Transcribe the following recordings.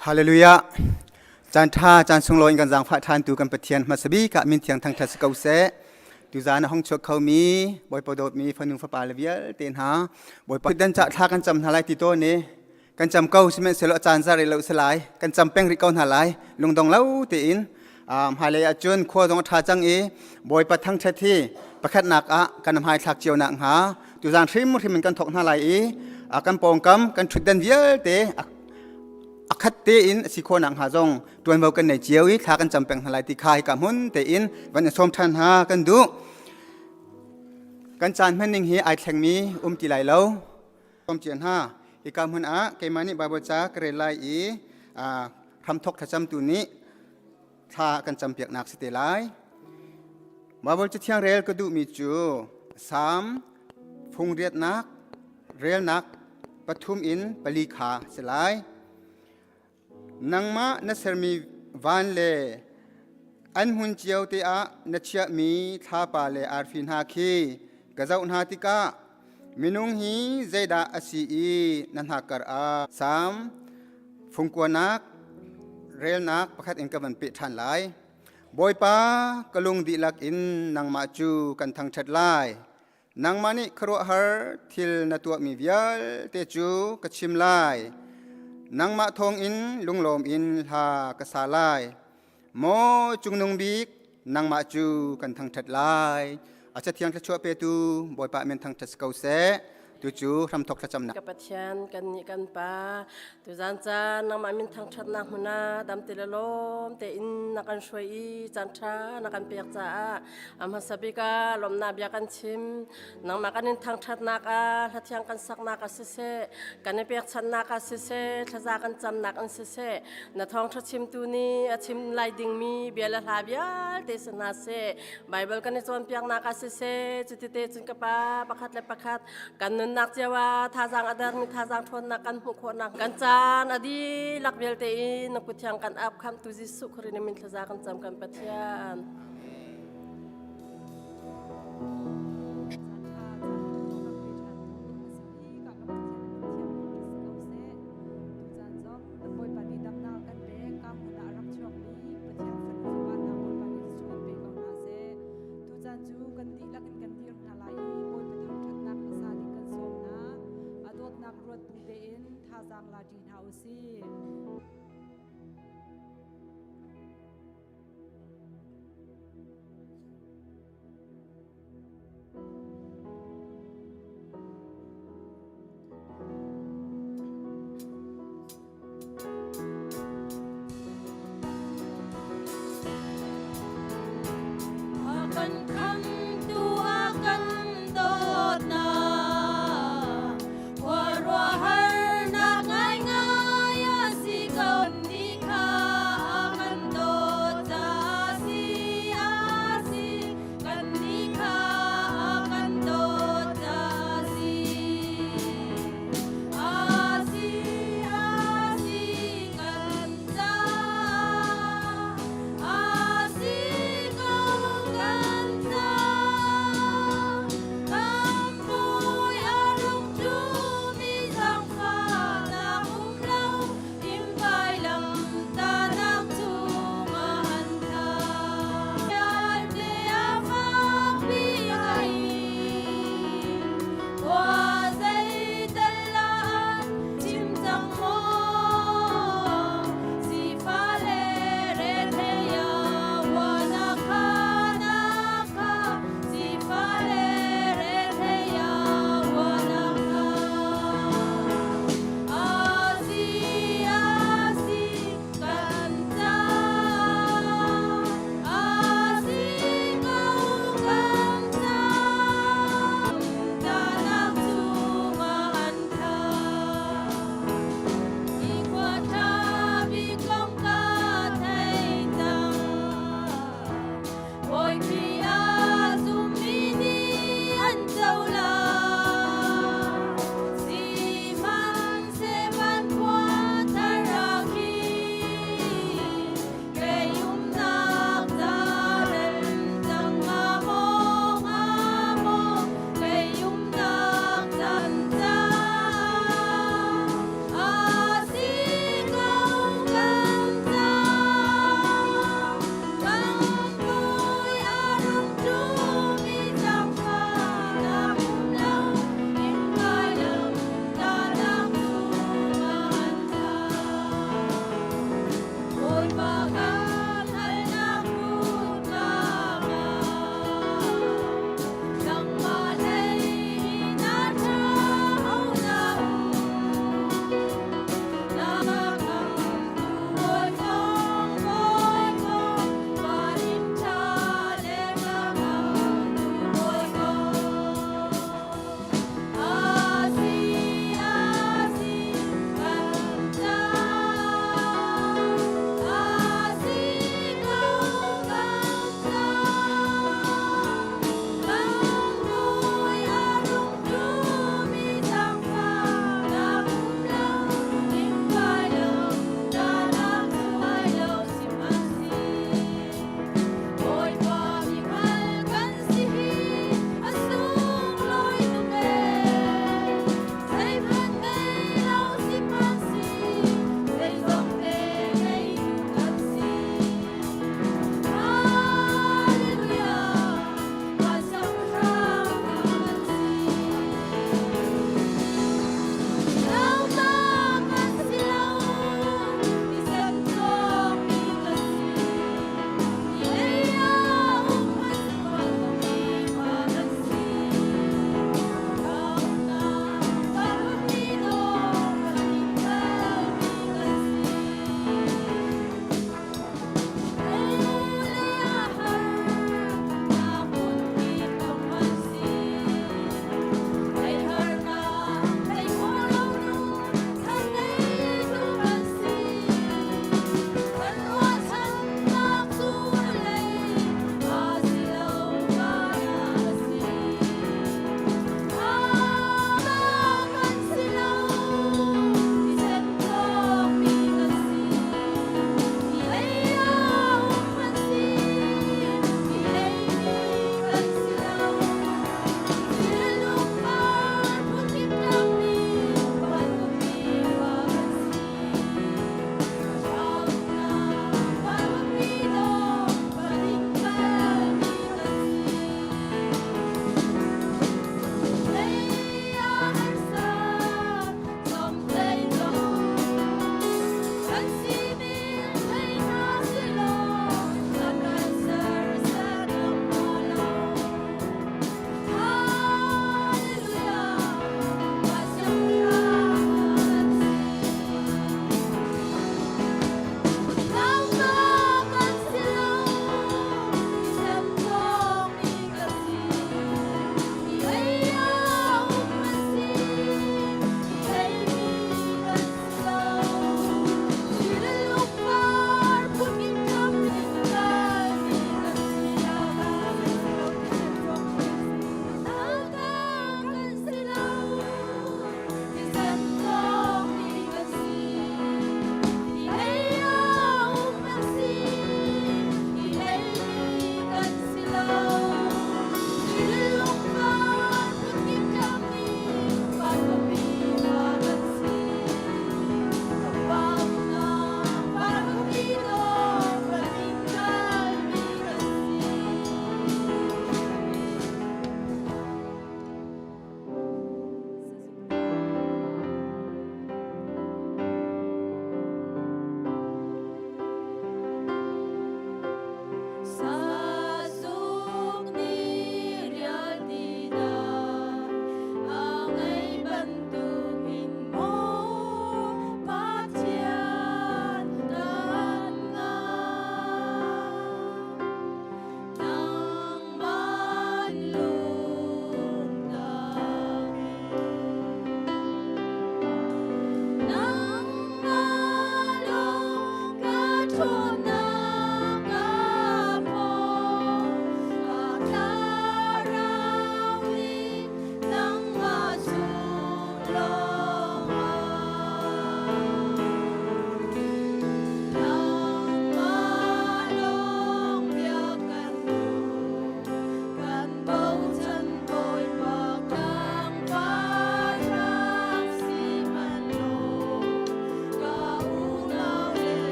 Hallelujah. Caan ṭha, caan sunglawi in kan zaangfah ṭhantu kan Pathian hmasa bik ah min thiang thangṭhat si ko seh. Tuzaan a hung chuak khomi Bawipa dawtmi fanu fapa le vialte hna Bawipa dan cah thla kan cam hna lai ti tawn i kan cam ko sihmanhsehlaw a caan za rih lo si lai. Kan cam peng rih ko hna lai. Lungdong lo tein hmailei ah cun khua zong a ṭha cang i Bawipa thangṭhat hi pakhatnak ah kan hmaithlak cio nak hnga tuzaan hrimhrim in kan thawk hna lai i kan pawngkam kan ṭhutdan vialte a khat tein a si khawh nak hnga zong ṭuanvo kan nei cio i thla kan cam peng hna lai ti kha hika hmun tein van in sawm ṭhan hna kan duh. Kan caan hmanning hi ai thlengmi um ti lai lo. Sawm cia hna. Hika hmun ah keimah nih Baibal ca ka rel lai i hramthok thlacamtu nih thla kan campiaknak si te lai. Baibal Cathiang rel ka duhmi cu Salm fungriatnak relnak pathum in pali kha si lai. Nangmah na sermi van le an hmun cio te ah na chiahmi thlapa le arfi hna khi ka zoh hna tikah minung hi zeidah a si i na hnakkar ah Salm fungkuanak relnak pakhat in ka van peh ṭhan lai. Bawipa, ka lung dihlak in nangmah cu kan thangṭhat lai. Nangmah nih khuaruahhar thil na tuahmi vialte cu ka chim lai. Nangmah thawngin lunglawm in hla ka sa lai. Maw Cungnung Bik, nangmah cu kan thangṭhat lai. A cathiang thluachuah petu Bawipa min thangṭhat si ko seh. Tucu hramthok thlacamnak. Ka Pathian, kannih kan Pa, tuzan caan nangmah min thangṭhatnak hmun ah dam te le lawm tein na kan hruai i caan ṭha na kan pek caah a hmasa bik ah lawmhnak bia kan chim. Nangmah kan in thangṭhatnak ah hlathiang kan saknak ah siseh, kan i pekchanhnak ah siseh, thlaza kan camnak in siseh, na thawngṭha chimtu nih a chim lai dingmi bia le hla vialte si hna seh. Baibal kan i cawnpiaknak ah siseh, cutite cun ka Pa pakhat le pakhat kan nunnak cio ah thazaang a dermi thazaang ṭhawnnak kan hmuh khawhnak kan caan a dihlak vialte in na kut thiang kan ap khamtu Jesuh Khrih na min thlaza kan cam kan Pathian. Bawipa nih damnak kan pek ka hmun ah a rak chuakmi Pathian fanu fapa hna Bawipa nih thluachuah pe ko hna seh. Tucaan cu kan dihlak in kan dir hna lai i Bawipa thangṭhatnak hmasa ding kan sawm hna. A dawtnak ruat bu tein thazaang la ṭi hna u sih. A kan khamtu a kan dawtnak khuaruahharnak ngaingai a si ko.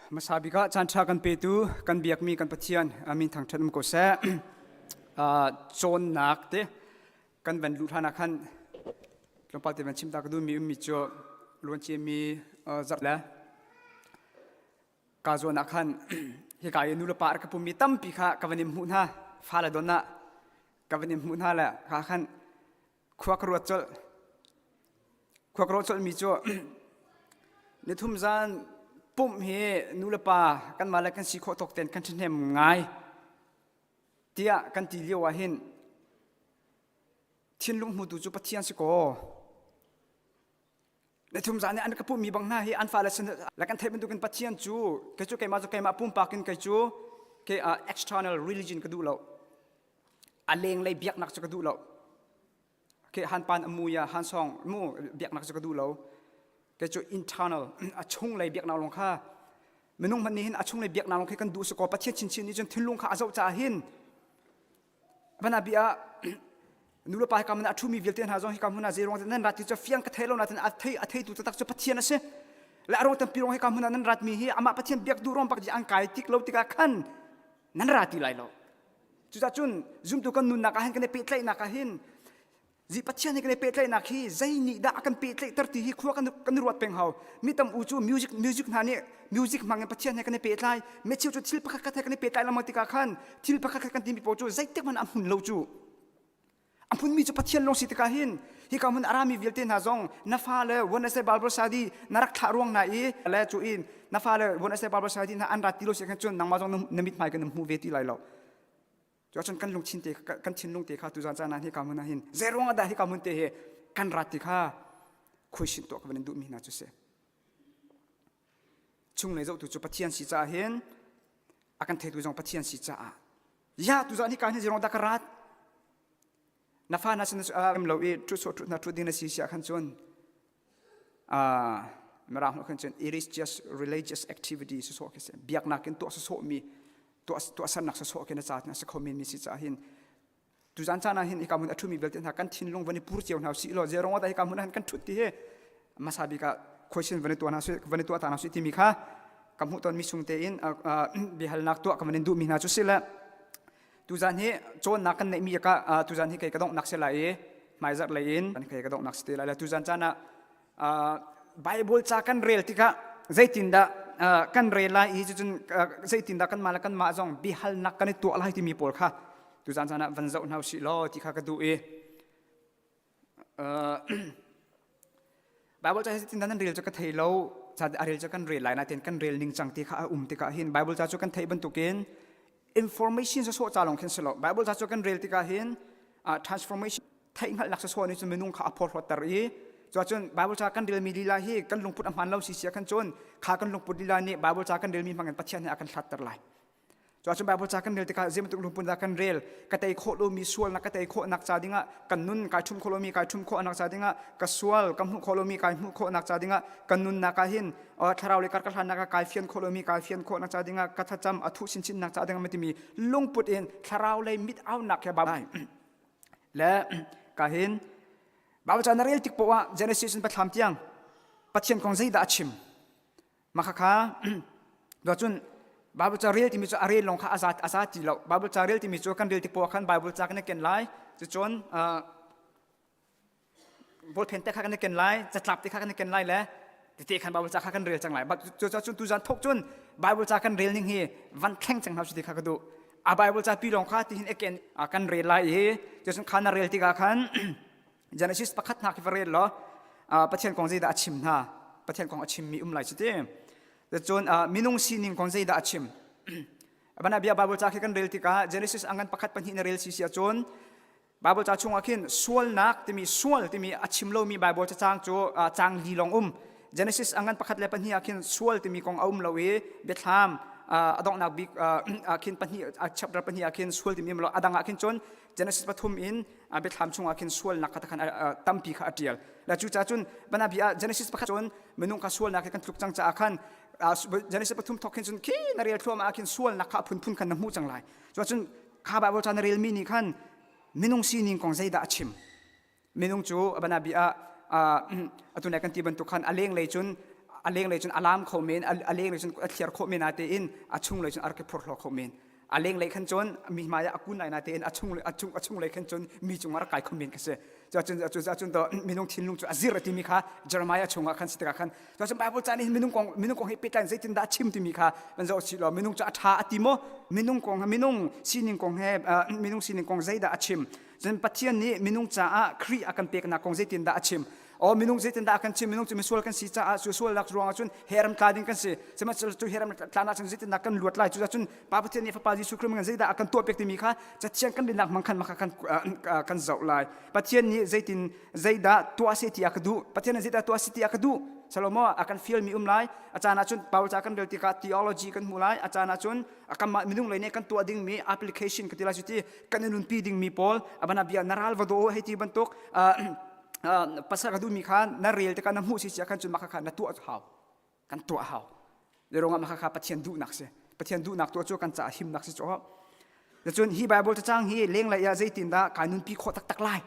Hmasa bik ah caan ṭha kan petu kan biakmi kan Pathian amin thangṭhat um ko seh. Cawnnak te kan van luh hlan ah khan tlawmpal te van chim ta ka duhmi ummi cu luanciami zarh le ka zawn ah khan hika i nulepa a rak ka pummi tampi kha ka van in hmuh hna fale don ah ka van in hmuh hna le kha khan khua ka ruat colh khua ka ruah colhmi cu nithum zan pumh hi nulepa kanmah le kan si khawh tawk tein kan ṭhahnem ngai tiah kan ti lio ah hin thinlung hmutu cu Pathian si kaw Nithum zan nih an ka pummi bang hna hi an fale sin la kan theih bantukin Pathian cu kei cu keimah cu keimah pumpak in kei cu ke external religion ka duh lo. A lenglei biaknak cu ka duh lo. Ke han pan amu ya han song mu biaknak cu ka duh lo. Kei cu internal a chunglei biaknak lawng kha minung hmanh nih hin a chunglei biaknak lawng khi kan duh si kaw Pathian chinchin nih cun thinlung kha a zoh caah hin Bana bia nu le pa hika hmun ah a ṭhumi vialte hna zong hika hmun ah zei ruang nan rat ti cu fiang ka thei lo nain a thei a theitu taktak cu Pathian a si. Le a ruang tampi ruang hika hmun ah nan ratmi hi amah Pathian biak duh ruang bak an kai tik lo tikah khan nan ra ti lai lo. Cucaah cun zumtu kan nunnak ah hin kan i pehtlaihnak ah hin Zi Pathian he kan i pehtlaihnak hi zei nih dah a kan pehtlaihter ti hi khua kan kan i ruat peng hau. Mi tam u cu music music hna nih music hmang in Pathian he kan i pehtlai. Mecheu cu thil pakhat khat he kan i pehtlai lengmang tikah khan thil pakhat khat kan timi paoh cu zeitik hmanh a hmun lo cu. A hmunmi cu Pathian lawng si tikah hin hika hmun a rami vialte hna zong na fale Wednesday Bible study na rak thlah ruang hna i le cu in na fale Wednesday Bible study hna an rat ti lo si khan cun nangmah zong na mithmai kan hmu ve ti lai lo. Cuahcun kan lungthin te kan thinlung te kha tuzan caan ah hika hmun ah hin zei ruang ah dah hika hmun te hi kan rat ti kha khuaisin tuah ka van in duhmi hna cu si. Chunglei zohtu cu Pathian si caah hin a kan theitu zong Pathian si caah ya tuzan hika hin zei ruang dah ka rat na fa na sin um lo i ṭhu sawh ṭhu hna ṭhu ding na si siah khan cun Mirang holh khan cun it is just religious activity sawsawh khi si biaknak in tuah sawsawh mi tuah tuahsernak sawsawh khi na ca na si kho men mi si caah hin tuzan caan ah hin hika hmun a ṭhumi vialte hna kan thinlung van i pur cio hna usih law zei ruang dah hika hmun ah hin kan ṭhut ti hi hmasa bik ah question van i tuah hna van i tuah ta hna usih timi kha ka hmuh tawnmi chung tein biahalnak tuah ka van in duhmi hna cu si le Tuzan hi cawnnak kan neihmi ka tuzan hi kei ka donghnak si lai i hmaizarh lei in kei ka donghnak si te lai le tuzan caan ah Bible ca kan rel tikah zeitindah kan rel lai i cucun zeitindah kanmah le kanmah zong biahalnak kan i tuah lai timi pawl kha tuzan caan ah van zoh hna usih law ti kha ka duh i Bible ca hi zeitindah nan rel cu ka thei lo ca a rel cu kan rel lai nain kan rel ning cang ti kha a um tikah hin Bible ca cu kan theih bantukin information sawsawh ca lawng khin si lo Bible ca cu kan rel tikah hin transformation theihhngalhnak sawsawh nih cun minung kha a phorhlawtter i cuahcun Bible ca kan relmi lila hi kan lungput a hmaan lo si sia khan cun kha kan lungput lila nih Bible ca kan relmi hmangin Pathian he a kan hlatter lai Cuahcun Bible ca kan rel tikah zei bantuk lungput dah kan rel ka tei khawh lomi sualnak ka tei khawhnak ca dingah kan nun kai ṭhum khawh lomi kai ṭhum khawhnak ca dingah ka sual ka hmuh khawh lomi kai hmuh khawhnak ca dingah kan nunnak ah hin thlarau le kar ka hlannak ah kai fian khawh lomi kai fian khawhnak ca dingah ka thlacam a thuh chinchinnak ca dingah timi lungput in thlarau lei mit aunak he Bible le ka hin Bible ca na rel tik poah ah Genesis in Pathlam tiang Pathian kong zeidah a chim Mah khakha cun Bible ca rel timi cu a rel lawng kha a za a za ti lo. Bible ca rel timi cu kan rel tik poah khan Bible ca kan i ken lai. Cucun bawlphen te kha kan i ken lai, catlap te kha kan i ken lai le tete khan Bible ca kha kan rel cang lai. Cucun tuzan thok cun Bible ca kan rel ning hi van thleng cang hna ti kha ka duh. A Bible ca pi lawng kha tihin eken kan rel lai i cucun kha na rel tikah khan Genesis pakhat hna khi va rel law Pathian kong zeidah a chim hna Pathian kong a chimmi um lai cu ti cun minung sining kong zeidah a chim bana bia Bible ca khi kan rel tikah Genesis angan pakhat pahnih na rel si si ahcun Bible ca chungah khin sualnak timi sual timi a chim lomi Bible cacang cu cang li lawng um Genesis angan pakhat le pahnih ah khin sual timi kong a um lo i biathlam a donghnak bik ah khin pahnih chapter pahnih ah khin sual timi um lo a dang ah khin cun Genesis pathum in biathlam chungah khin sualnak kha khan tampi kha a ṭial. La cu ca cun bana bia ah Genesis pakhat cun minung kha sualnak he kan tluk cang caah khan Genesis pathum thawk khin cun khi na rel thluahmah ah khin sualnak kha a phunphun khan na hmuh cang lai. Cu cun kha Bible ca na relmi nih khan minung sining kong zeidah a chim? Minung cu bana bia ah atu nai kan ti bantuk khan a lenglei cun A lenglei cun a laam kho men, a lenglei cun a thliar khawh men natein a chunglei cun a rak i phorhlaw kho men. A lenglei khan cun mi hmai ah a kun lai natein a chung a chung a chunglei khan cun mi cungah rak kai kho men ka si. Cuacun cuacun to minung thinlung cu a zir a timi kha Jeremiah chungah khan si tikah khan cuacun Bible ca nih minung kong minung kong he pehtlai in zeitindah a chim timi kha van zoh usih law minung cu a ṭha a ti maw minung kong minung sining kong he minung sining kong zeidah a chim cun Pathian nih minung caah Khrih a kan peknak kong zeitindah a chim O minung zeitindah a kan chim minung cu misual kan si caah cu sualnak ruangah cun heram tla ding kan si sihmanhsehlaw cu heram tla cun zeitindah kan luat lai cu cun Pa Pathian nih Fapa Jesuh Khrist zeidah a kan tuah piak timi kha cathiang kan rinnak hmang khan maka kan kan zoh lai Pathian nih zeitin zeidah tuah se ti a ka duh Pathian nih zeidah tuah se ti a ka duh Salomo a kan fial mi um lai a caan ah cun Paul ca kan rel tikah theology kan hmu lai a caan ah cun kanmah minung lei nih kan tuah dingmi application ka ti lai cu ti kan i nunpi dingmi pawl abana bia na ral va do hei ti bantuk pasal ka duhmi kha na rel tikah na hmuh si sia khan cun mah kha na tuah hau kan tuah hau le ruangah mah kha Pathian duhnak si Pathian duhnak tuah cu kan caah himnak si cu cun hi Bible cacang hi lenglei ah zeitindah kai nunpi khawh taktak lai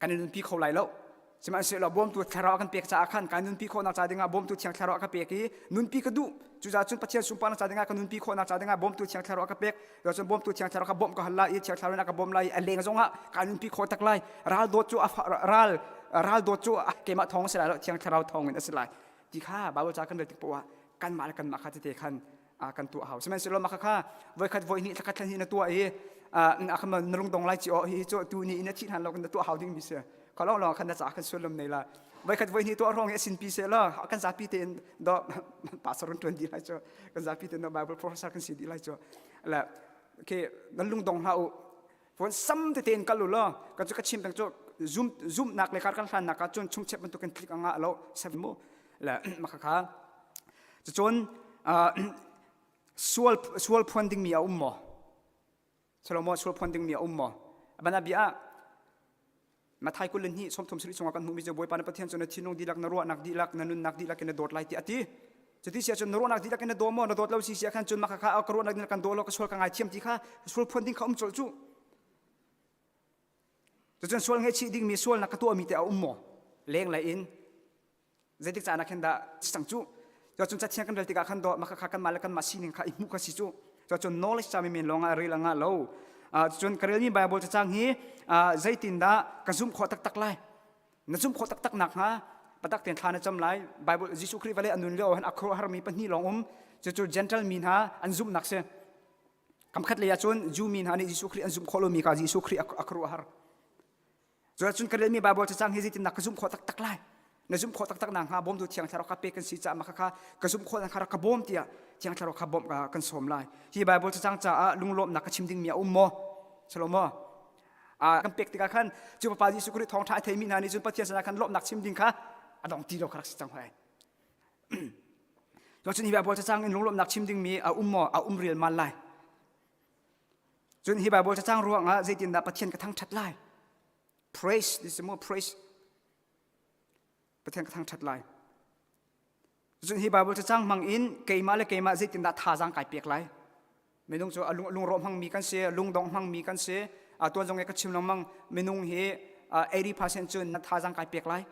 kan i nunpi kho lai lo sihmanhsehlaw bawmtu thlarau a kan pek caah khan kai nunpi khawhnak ca dingah bawmtu thiang thlarau a ka pek i nunpi ka duh cucaah cun Pathian sunparnak ca dingah ka nunpi khawhnak ca dingah bawmtu thiang thlarau a ka pek cun bawmtu thiang thlarau kha bawmh ka hal lai i thiang thlarau in a ka bawmh lai i a leng zongah kai nunpi khawh tak lai ral dawt cu ral ral dawt cu keimah thawng a si lai lo thiang thlarau thawng in a si lai ti kha Bible ca kan rel tik poah ah kanmah le kanmah kha tete khan kan tuah hau sihmanhsehlaw mah kha voikhat voihnih thlakhat thlan hi na tuah i na lungdong lai ci aw hi cu tu ni in na thih hlan lo kan na tuah hau ding mi si kha lawng lawng khan na ca khan sullam nei la voikhat voihnih tuah rong hi a sinpi se la kan zapi tein do pastor kan tuan di lai cu kan zapi tein do bible professor kan si di lai cu la okay nan lungdong hlah u Fon sam tete in kal u law ka cu ka chim peng cu zum zumnak le kar kan hlannak ah cun chungchep bantukin tlik a ngah lo sem mu le maka kha cucun sual sual phuan dingmi a um maw Salomo sual phuan dingmi a um maw bana bia ah Mathai 22 30 chungah kan hmuhmi cu Bawipa na Pathian cu na thinlung dihlak na ruahnak dihlak na nunnak dihlak in na dawt lai tiah a ti cuti si ahcun na ruahnak dihlak in na daw maw na dawt lo si si ah khan cun mah kha ka ruahnak dihlak kan daw lo ka sual ka ngaithiam ti kha sual phuan ding kha um colh cu cucun sual ngaihchih dingmi sualnak ka tuahmi te a um maw lenglei in zeitik caan ah khin dah cang cu cun cathiang kan rel tikah khan dawh mah kha kanmah le kanmah sining kha i hmuh kha si cu cun knowledge ca men lawng ah rel a ngah lo cun ka relmi Bible cacang hi zeitindah ka zumh khawh taktak lai na zumh khawh taktak nak hnga patak tein thla na cam lai Bible Jesuh Khrih vale a nun lio han a khuaruahharmi pahnih lawng um cucu Gentile mi hna an zumhnak si kamkhat lei ah cun Jew mi hna nih Jesuh Khrih an zumh khawh lomi kha Jesuh Khrih a khuaruahhar Cun ka relmi Bible cacang hi zeitindah ka zumh khawh taktak lai? Na zumh khawh taktak nakhnga bawmtu Thiang Thlarau kha pek kan si caah mah kha ka zumh khawh nakhnga rak ka bawm tiah Thiang Thlarau kha bawmh kan sawm lai. Hi Bible cacang caah lunglawmhnak ka chim dingmi a um maw? Salomo kan pek tikah khan cu Papa Jesuh Khrih thawngṭha a theimi hna nih cun Pathian sinah khan lawmhnak chim ding kha a dong ti lo kha rak si cang hoi. Cun hi Bible cacang in lunglawmhnak chim dingmi a um maw? A um rialmal lai. Cun hi Bible cacang ruangah zeitindah Pathian ka thangṭhat lai? Praise, this is more praise. Pathian ka thangṭhat lai. Cun hi Bible cacang hmang in keimah le keimah zeitindah thazaang kai pek lai? Minung cu a lungrawh hmangmi kan si, lungdong hmangmi kan si. Tuan zong i ka chim lengmang minung hi 80% cun thazaang kai pek lai.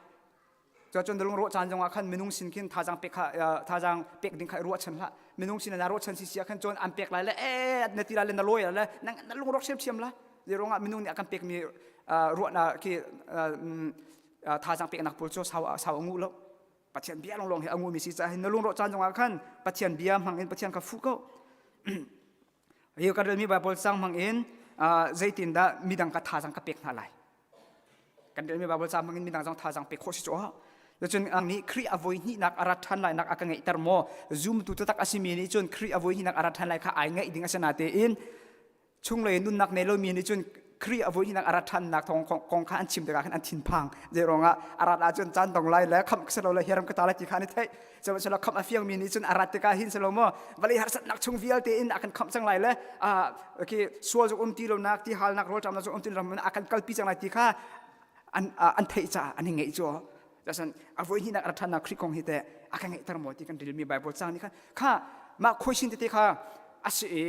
Cun na lungrawh caan zongah khan minung sin khin thazaang pek kha thazaang pek ding kha i ruahchan hlah. Minung sin na ruahchan si si ah khan cun an pek lai le ee na ti lai le na lawi lai le na lungrawk ṭhiamṭhiam lai. Zei ruangah minung nih a kan pekmi ruahnak khi thazaang peknak pawl cu sau sau a nguh lo. Pathian bia lawnglawng hi a nguhmi si caah hin na lungrawh caan zongah khan Pathian bia hmang in Pathian kha fuh ko. Hi kan relmi Bible cang hmang in zeitindah midang ka thazaang ka pek hna lai. Kan relmi Bible ca hmang in midang zong thazaang pek khawh si cu. Cun ang nih Khrih a voi hnihnak a rat ṭhan lainak a ka ngeihter maw? Zumtu taktak a simi nih cun Khrih a voi hnihnak a rat ṭhan lai kha ai ngaih ding a si natein chunglei nunnak nei lomi nih cun Khrih a voi hnihnak a rat ṭhannak thawng kong kha an chim tikah khan an thinphang. Zei ruangah a rat ahcun caan dong lai le khamh ka si lo le hiram ka ta lai ti kha an i theih. Sihmanhsehlaw khamh a fiangmi nih cun a rat tikah hin si lo maw vawlei harsatnak chung vialte in a kan khamh cang lai le khi sual zong um ti lonak ti halnak rawlṭamnak zong um ti ram a kan kalpi cang lai ti kha an an theih caah an i ngeih cu Jason a voi hnihnak a ṭhannak Khrih kong hi teh a ka ngeihter maw ti kan relmi Bible cang nih khan kha mah khuaisin tete kha a si i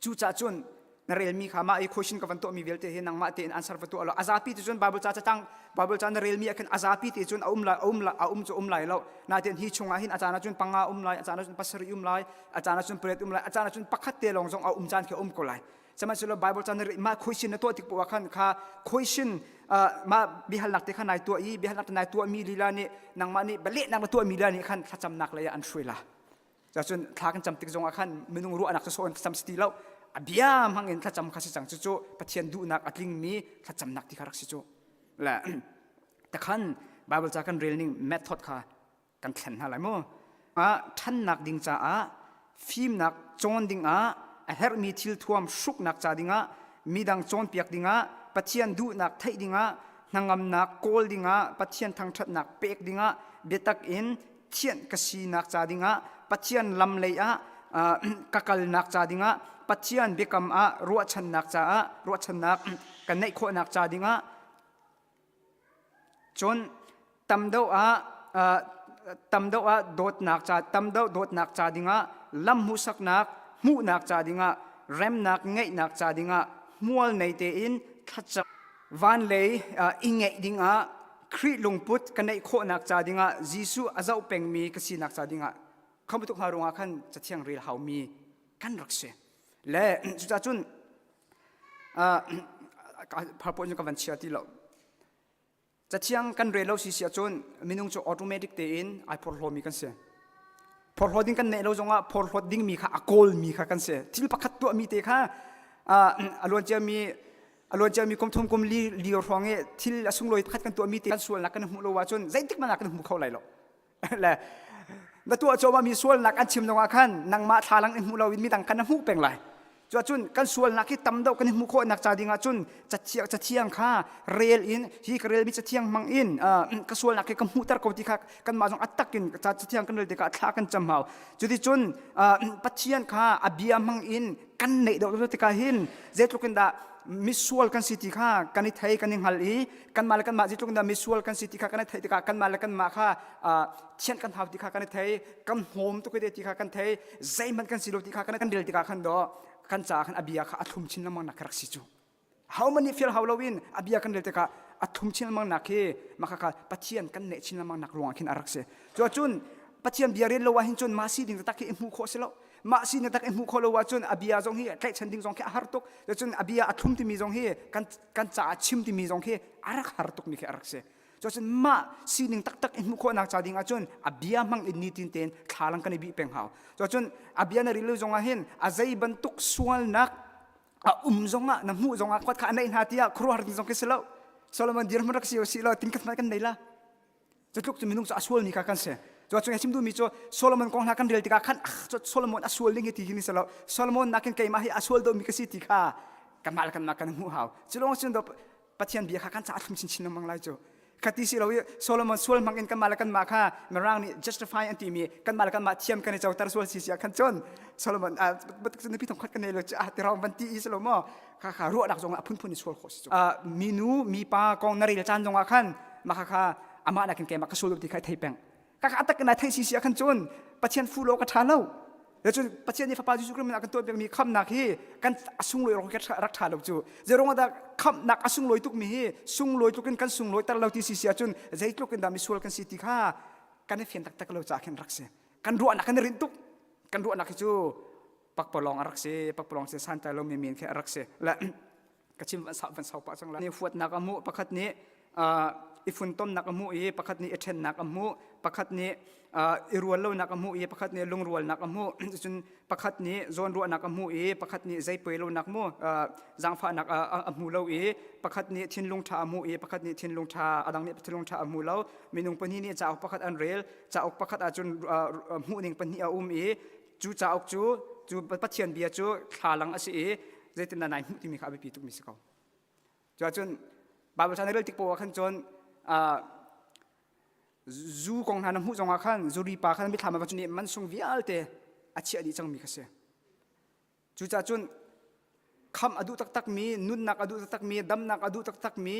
Cucaah cun Na relmi kha mah i question ka van tuahmi vialte hi nangmah tein answer va tuah law a zapi ti cun Bible ca catang Bible ca na relmi ah khin a zapi ti cun a um lai a um lai a um cu um lai lo. Nain hi chungah hin a caan ah cun panga um lai, a caan ah cun pasarih um lai, a caan ah cun pariat um lai, a caan ah cun pakhat te lawng zong a um caan khi a um ko lai. Sihmanhsehlaw Bible ca na rel mah question na tuah tik poah khan kha question mah biahalnak te kha nai tuah i biahalnak te nai tuahmi lila nih nangmah nih bialehnak na tuahmi lila nih khan thlacamnak lei ah an hruai la. Cun thla kan cam tik zongah khan minung ruahnak cu sawh in thlacam si ti lo. A bia hmang in thlacam kha si cang. Cucu Pathian duhnak a tlingmi thlacamnak ti kha rak si cu. Le takhan Bible ca kan rel ning method kha kan thlen hna lai mu. Ah ṭhannak ding caah fimnak cawn dingah a herhmi thil thuam hruknak ca dingah midang cawnpiak dingah Pathian duhnak theih dingah hnangamnak kawl dingah Pathian thangṭhatnak pek dingah biatak in thianh ka sinak ca dingah Pathian lam lei ah ka kalnak ca dingah Pathian biakam ah ruahchannak caah ruahchannak ka neih khawhnak ca dingah cun tam deuh ah tam deuh ah dawtnak ca tam deuh dawtnak ca dingah lam hmuhsaknak hmuhnak ca dingah remnak ngeihnak ca dingah hmual nei tein thlacam van lei i ngeih dingah Khrih lungput ka neih khawhnak ca dingah Jesuh a zoh pengmi ka sinak ca dingah khamtuk hna ruangah khan cathiang rel haumi kan rak si le cucaah cun PowerPoint cu ka van chia ti lo Cathiang kan rel lo si si ahcun minung cu automatic tein ai phorhlawmi kan si. Phorhlaw ding kan neih lo zongah phorhlawt dingmi kha a kawlmi kha kan si. Thil pakhat tuahmi te kha a luan ciami a luan ciami kum thum kum li lio hrawng i thil a sunglawi pakhat kan tuahmi te kan sualnak kan hmuh lo ahcun zeitik hmanh ah kan hmu kho lai lo. Le na tuah cuahmahmi sualnak an chim zongah khan nangmah thlalang in hmuh loin midang khan na hmuh peng lai. Cuahcun kan sualnak hi tam deuh kan i hmuh khawhnak ca dingah cun cathiang cathiang kha rel in hi ka relmi cathiang hmang in ka sualnak hi ka hmuhter ko ti kha kanmah zong a tak in cathiang kan rel tikah thla kan cam hau. Cuticun Pathian kha a bia hmang in kan neih deuh tikah hin zeitluk in dah misual kan si ti kha kan i thei kan i hngal i kanmah le kanmah zeitluk in dah misual kan si ti kha kan i theih tikah kanmah le kanmah kha thianh kan hau ti kha kan i thei kan hnawm tuk i ti kha kan thei zeihmanh kan si lo ti kha kan rel tikah khan do kan caah khan a bia kha a thlum chin lengmang nak rak si cu ho man nih fial hau loin a bia kan rel tikah a thlum chin lengmang nak hi mah kha Pathian kan neh chin lengmang nak ruangah khin a rak si cu cun Pathian bia rel lo ah hin cun mah si ding tak hi i hmuh khawh si lo mah si ding tak i hmuh khawh lo ahcun a bia zong hi tlaihchan ding zong khi a har tuk cun a bia a thlum timi zong hi kan kan caah chim timi zong khi a rak har tuk mi khi a rak si Cuacun mah sining taktak i hmuh khawhnak ca ding ahcun a bia hmang in nitin tein thlalang kan i bih peng hau. Cuacun a bia na ril zong ah hin a zei bantuk sualnak a um zongah na hmuh zongah khuat kha a neih hna tiah khuaruahhar ding zong khi si lo. Solomon dirhmun rak si o si lo tingkhat hmanh kan nei la. Cutluk cu minung cu a sualmi kha kan si. Cuacun a chim duhmi cu Solomon kong hna kan rel tikah khan Solomon a sual ding hi ti hi si lo. Solomon nakin keimah hi a sual deuhmi ka si ti kha kanmah le kanmah kan hmuh hau. Cu lawng cun Pathian bia kha kan caah thlum chinchin lengmang lai cu. Khati si lo i Solomon sual hmang in kanmah le kanmah kha Mirang nih justify an timi kanmah le kanmah thiam kan i coter sual si si ah khan cun Solomon batuk nupi thong khat kan nei lo cu ah tirong van ti i si lo maw kha kha ruahnak zong ah phunphun in sual khawh si cu. Minu mipa kong na rel caan zong ah khan mah kha kha amah nakin keimah ka sual ti kha thei peng. Ka kha atak na thei si si ah khan cun Pathian fu lo ka ṭha lo. Cun Pathian nih Fapa Jesuh Khrist a kan tuahpiakmi khamhnak hi kan a sunglawi rak ṭha lo cu. Zeiruang dah khamhnak a sunglawi tukmi hi sunglawi tluk in kan sunglawi ter lo ti si si ahcun zeitluk in dah misual kan si ti kha kan i fian taktak lo caah khin rak si. Kan ruahnak kan i rinh tuk. Kan ruahnak hi cu pakpalawng a rak si, pakpalawng si santlai lomi men khi a rak si. Le ka chim van sau van sau pah cang la. Nih huatnak a hmuh pakhat nih i funtomnak a hmuh i pakhat nih i ṭhennak a hmuh pakhat nih i rual lonak a hmuh i pakhat nih lungrualnak a hmuh cun pakhat nih zawnruahnak a hmuh i pakhat nih zeipoi lonak mu zaangfahnak a hmu lo i pakhat nih thinlung ṭha a hmuh i pakhat nih thinlung ṭha a dang nih thinlung ṭha a hmu lo minung pahnih nih cauk pakhat an rel cauk pakhat ahcun hmuhning pahnih a um i cu cauk cu cu Pathian bia cu thlalang a si i zeitindah nai hmuh timi kha a biapi tukmi si ko. Cuahcun Bible ca na rel tik poah khan cun zu kong hna na hmuh zongah khan zuri pa khan mithlam ah cun mansung vialte a chiah dih cangmi kha si. Cucaah cun khamh a duh taktakmi, nunnak a duh taktakmi, damnak a duh taktakmi,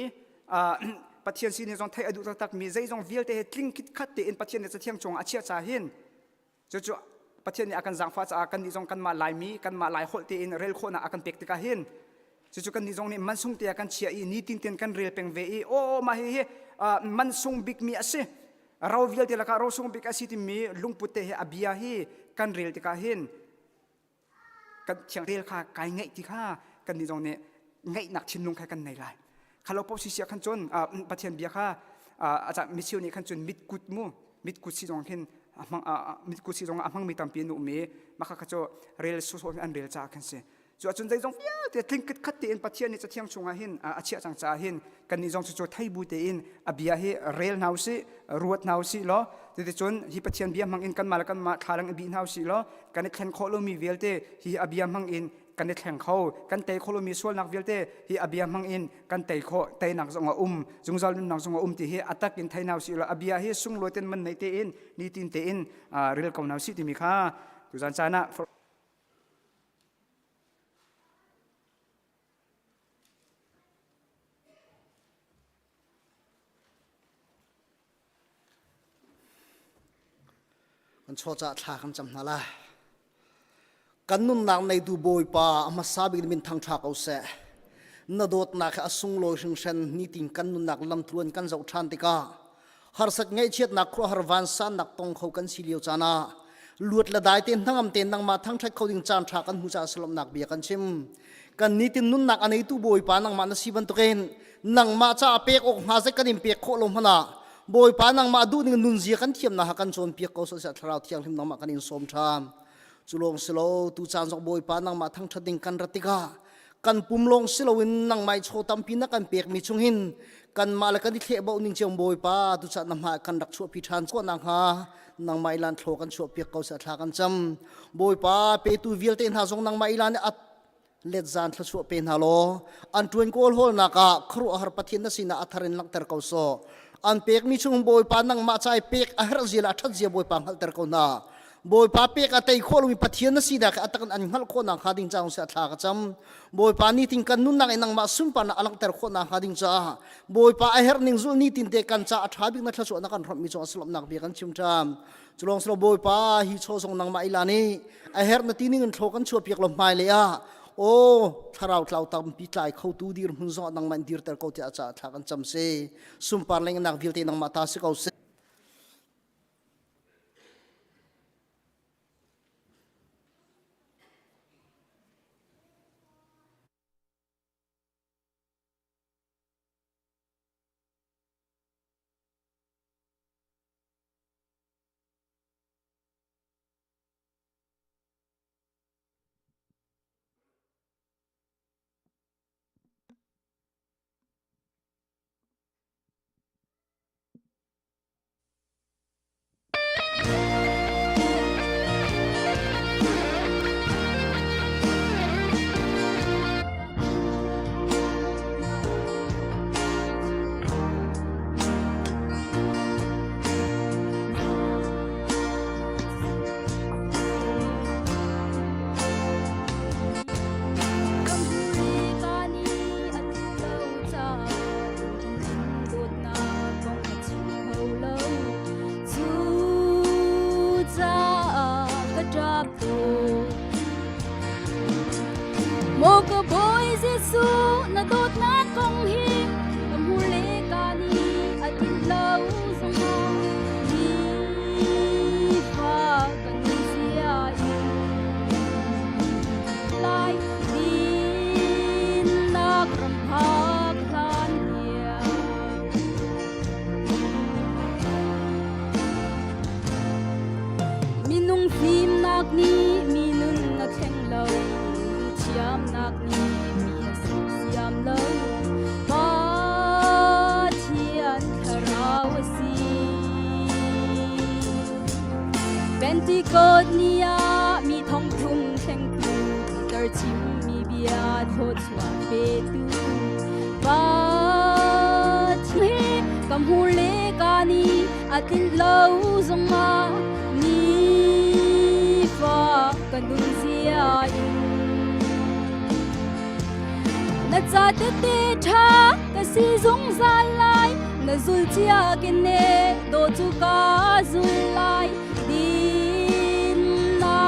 Pathian sining zong theih a duh taktakmi, zeizong vialte he tling khitkhat tein Pathian nih Cathiang chungah a chiah ca hin Cucu. Pathian nih a kan zaangfah caah kannih zong kanmah Laimi kanmah Lai holh tein rel khawhnak a kan pek tikah hin cucu kannih zong nih mansung te ah kan chiah i nitin ten kan rel peng ve i aw mah hihi mansung bikmi a si ro vialte lakah ro sung bik a si timi lungput te hi a bia hi kan rel tikah hin kan thiang rel kha kai ngaih ti kha kannih zong nih ngaihnak thinlung kha kan nei lai khalo po si sia khan cun Pathian bia kha micheu nih khan cun mitkut mu mitkut si zong khin mitkut si zong a hmangmi tampi an um i mah kha cu rel sawsawh an rel caah khan si cu ahcun zeizong vialte tling khat tein Pathian nih cathiang chungah hin a chiah cang caah hin kannih zong cu thei bu tein a bia hi rel hna usih ruat hna usih law cuticun hi Pathian bia hmang in kanmah le kanmah thlalang i bih hna usih law kan i thlen khawh lomi vialte hi a bia hmang in kan i thleng kho kan tei kho lomi sualnak vialte hi a bia hmang in kan tei khawh teinak zong a um zungzal nunnak zong a um ti hi a tak in thei hna usih law a bia hi sunglawi ten man nei tein nitin tein rel ko hna usih timi kha tuzan caan ah Kan chaw caah thla kan cam hna lai. Kan nunnak neitu Bawipa a hmasa bik min thangṭha ko seh. Na dawtnak hi a sunglawi hringhran nitin kan nunnak lamtluan kan zoh ṭhan tikah harsat ngaihchiatnak khuaruahhar vansannak tong kho kan si lio caan ah luat le dai te hnangam te nangmah thangṭhat kho ding caan ṭha kan hmu caah salomnak bia kan chim. Kan nitin nunnak a neitu Bawipa nangmah na si bantukin nangmah caah pek awk hnga zei kan in pek khawh lo hmanh ah Bawipa nangmah duhning nunzia kan thiamnak ha kan cawnpiak ko seh thlarau thianghlim nangmah kan in sawm ṭhan. Cu lawng si lo tu caan zong Bawipa nangmah thangṭhat ding kan rat tikah kan pum lawng si loin nangmah i chaw tampi na kan pekmi chung hin kanmah le kan i thleh boh ning cio Bawipa tu caan na hmai kan rak chuahpi ṭhan khawh nakhnga nangmah i lan thlaw kan chuahpiak ko seh thla kan cam. Bawipa petu vialte hna zong nangmah i lan i let zan thluachuah pe hna law an ṭuan kawl hawlnak ah khuaruahhar Pathian na sinah a thar in langhter ko sawh. An pekmi chung Bawipa nangmah ca i pek a herh zia le a ṭhat zia Bawipa hngalhter ko hna. Bawipa pek a tei khawh lomi Pathian na sinak hi a tak in an hngalh khawh nakhnga ding caah seh a thla ka cam. Bawipa nitin kan nunnak in nangmah sunparnak a langhter khawh nakhnga ding caah Bawipa a herh ning zul nitin te kan ca a ṭha bik na thluachuah na kan hrawmhmi cungah silawmnak bia kan chim ṭhan. Culawng silo Bawipa hi chaw zong nangmah i lan i a herh na ti ning in thlaw kan chuah piak lo hmai le ah aw thlarau tlau tampi tlai kho tu dir hmun zong nangmah in dirter ko tiah ca thla kan cam si sunpar lengnak vialte nangmah ta si ko seh. Maw ka Bawi Jesuh na dawtnak kong hi ka hmur le ka nih a tlinh lo zongah nifa ka nunzia in lai dinnak ram phak hlan tiang Minung fimnak nih mi nun a thleng lo, minung thiamnak nih mi a sersiam lo. Pathian thlarau a si. Pentecost ni ah mi thongthum thlengtu, Peter chimmi bia thluachuah petu. Pathian ka hmur le ka nih a tlinh lo zongah nifa ka nun zia in na ca tete ṭha ka si zungzal lai na zul cia ke ne do cu ka zul lai dinnak.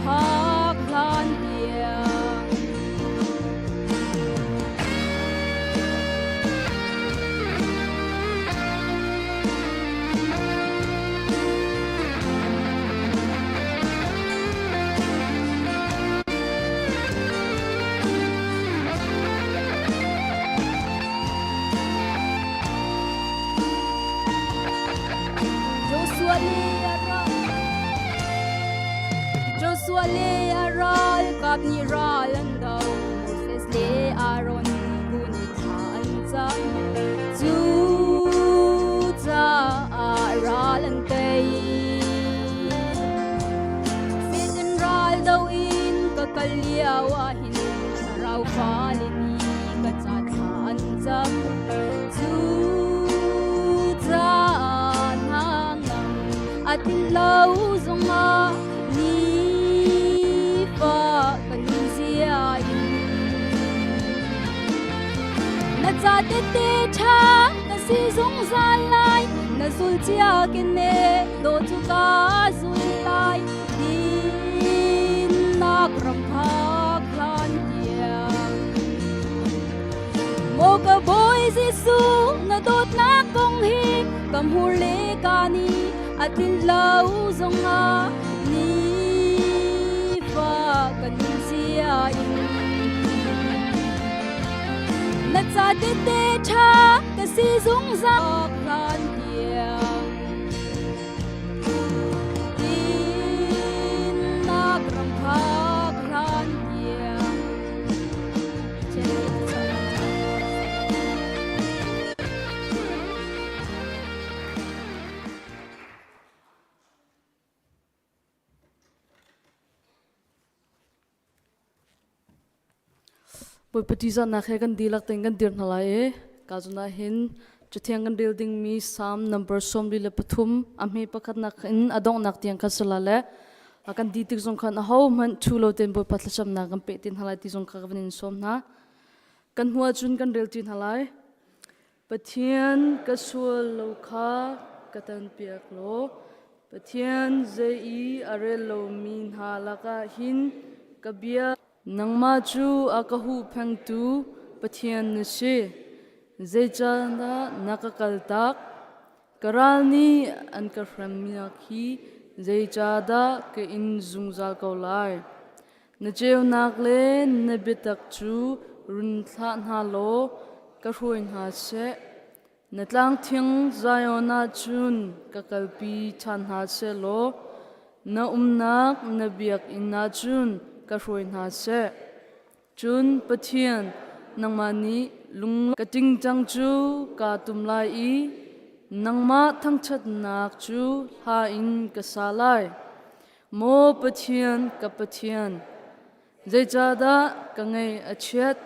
phak hlan tiang. Joshua le a ral Joshua le a ralkap nih ral an do Moses le Aaron kun thla an cam cu caah ral an tei Satan ral do in ka kal lio ah hin thlarau fale nih ka ca thla an cam cu caah hna ngam a tin lo zongah nifa ka nun zia in na ca tete ṭha ka si zungzal lai na zul cia kene do cu ka zul lai dinnak ram phak hlan tiang Maw ka Bawi Jesuh na dawtnak kong hi ka hmur le ka ni a tlin lo zongah nifa ka nun sia in na ca tete ṭha ka si zungzal hlan tiang Dinnak ram phak hlan tiang Bawipa ṭihzahnak he kan dihlak tein kan dir hna lai i ka zun ah hin cathiang kan rel dingmi Psalm number 43 a hme pakhatnak in a donghnak tiang kha si la le a kan di tik zong khan aho hmanh thu lo tein Bawipa thlacamnak kan peh te hna lai ti zong kha ka van in sawm hna. Kan hmu ahcun kan rel ti hna lai. Pathian ka sual lo kha ka tanpiak law Pathian zei i a rel lomi hna lakah hin ka bia Nangmah cu a ka huhphengtu Pathian na si. Zeicahdah na ka kaltak? Ka ral nih an ka hremnak hi zeicahdah ka in zungzal ko lai? Na ceunak le na biatak cu run thlah hna law ka hruai hna seh. Na tlangthing Zion ah cun ka kalpi ṭhan hna seh law na umnak na biakinn ah cun ka hruai hna seh. Cun Pathian, nangmah nih lung ka tingtang cu kaa tum lai i nangmah thangṭhatnak cu hla in ka sa lai. Maw Pathian, ka Pathian, zeicahdah ka ngaih a chiat?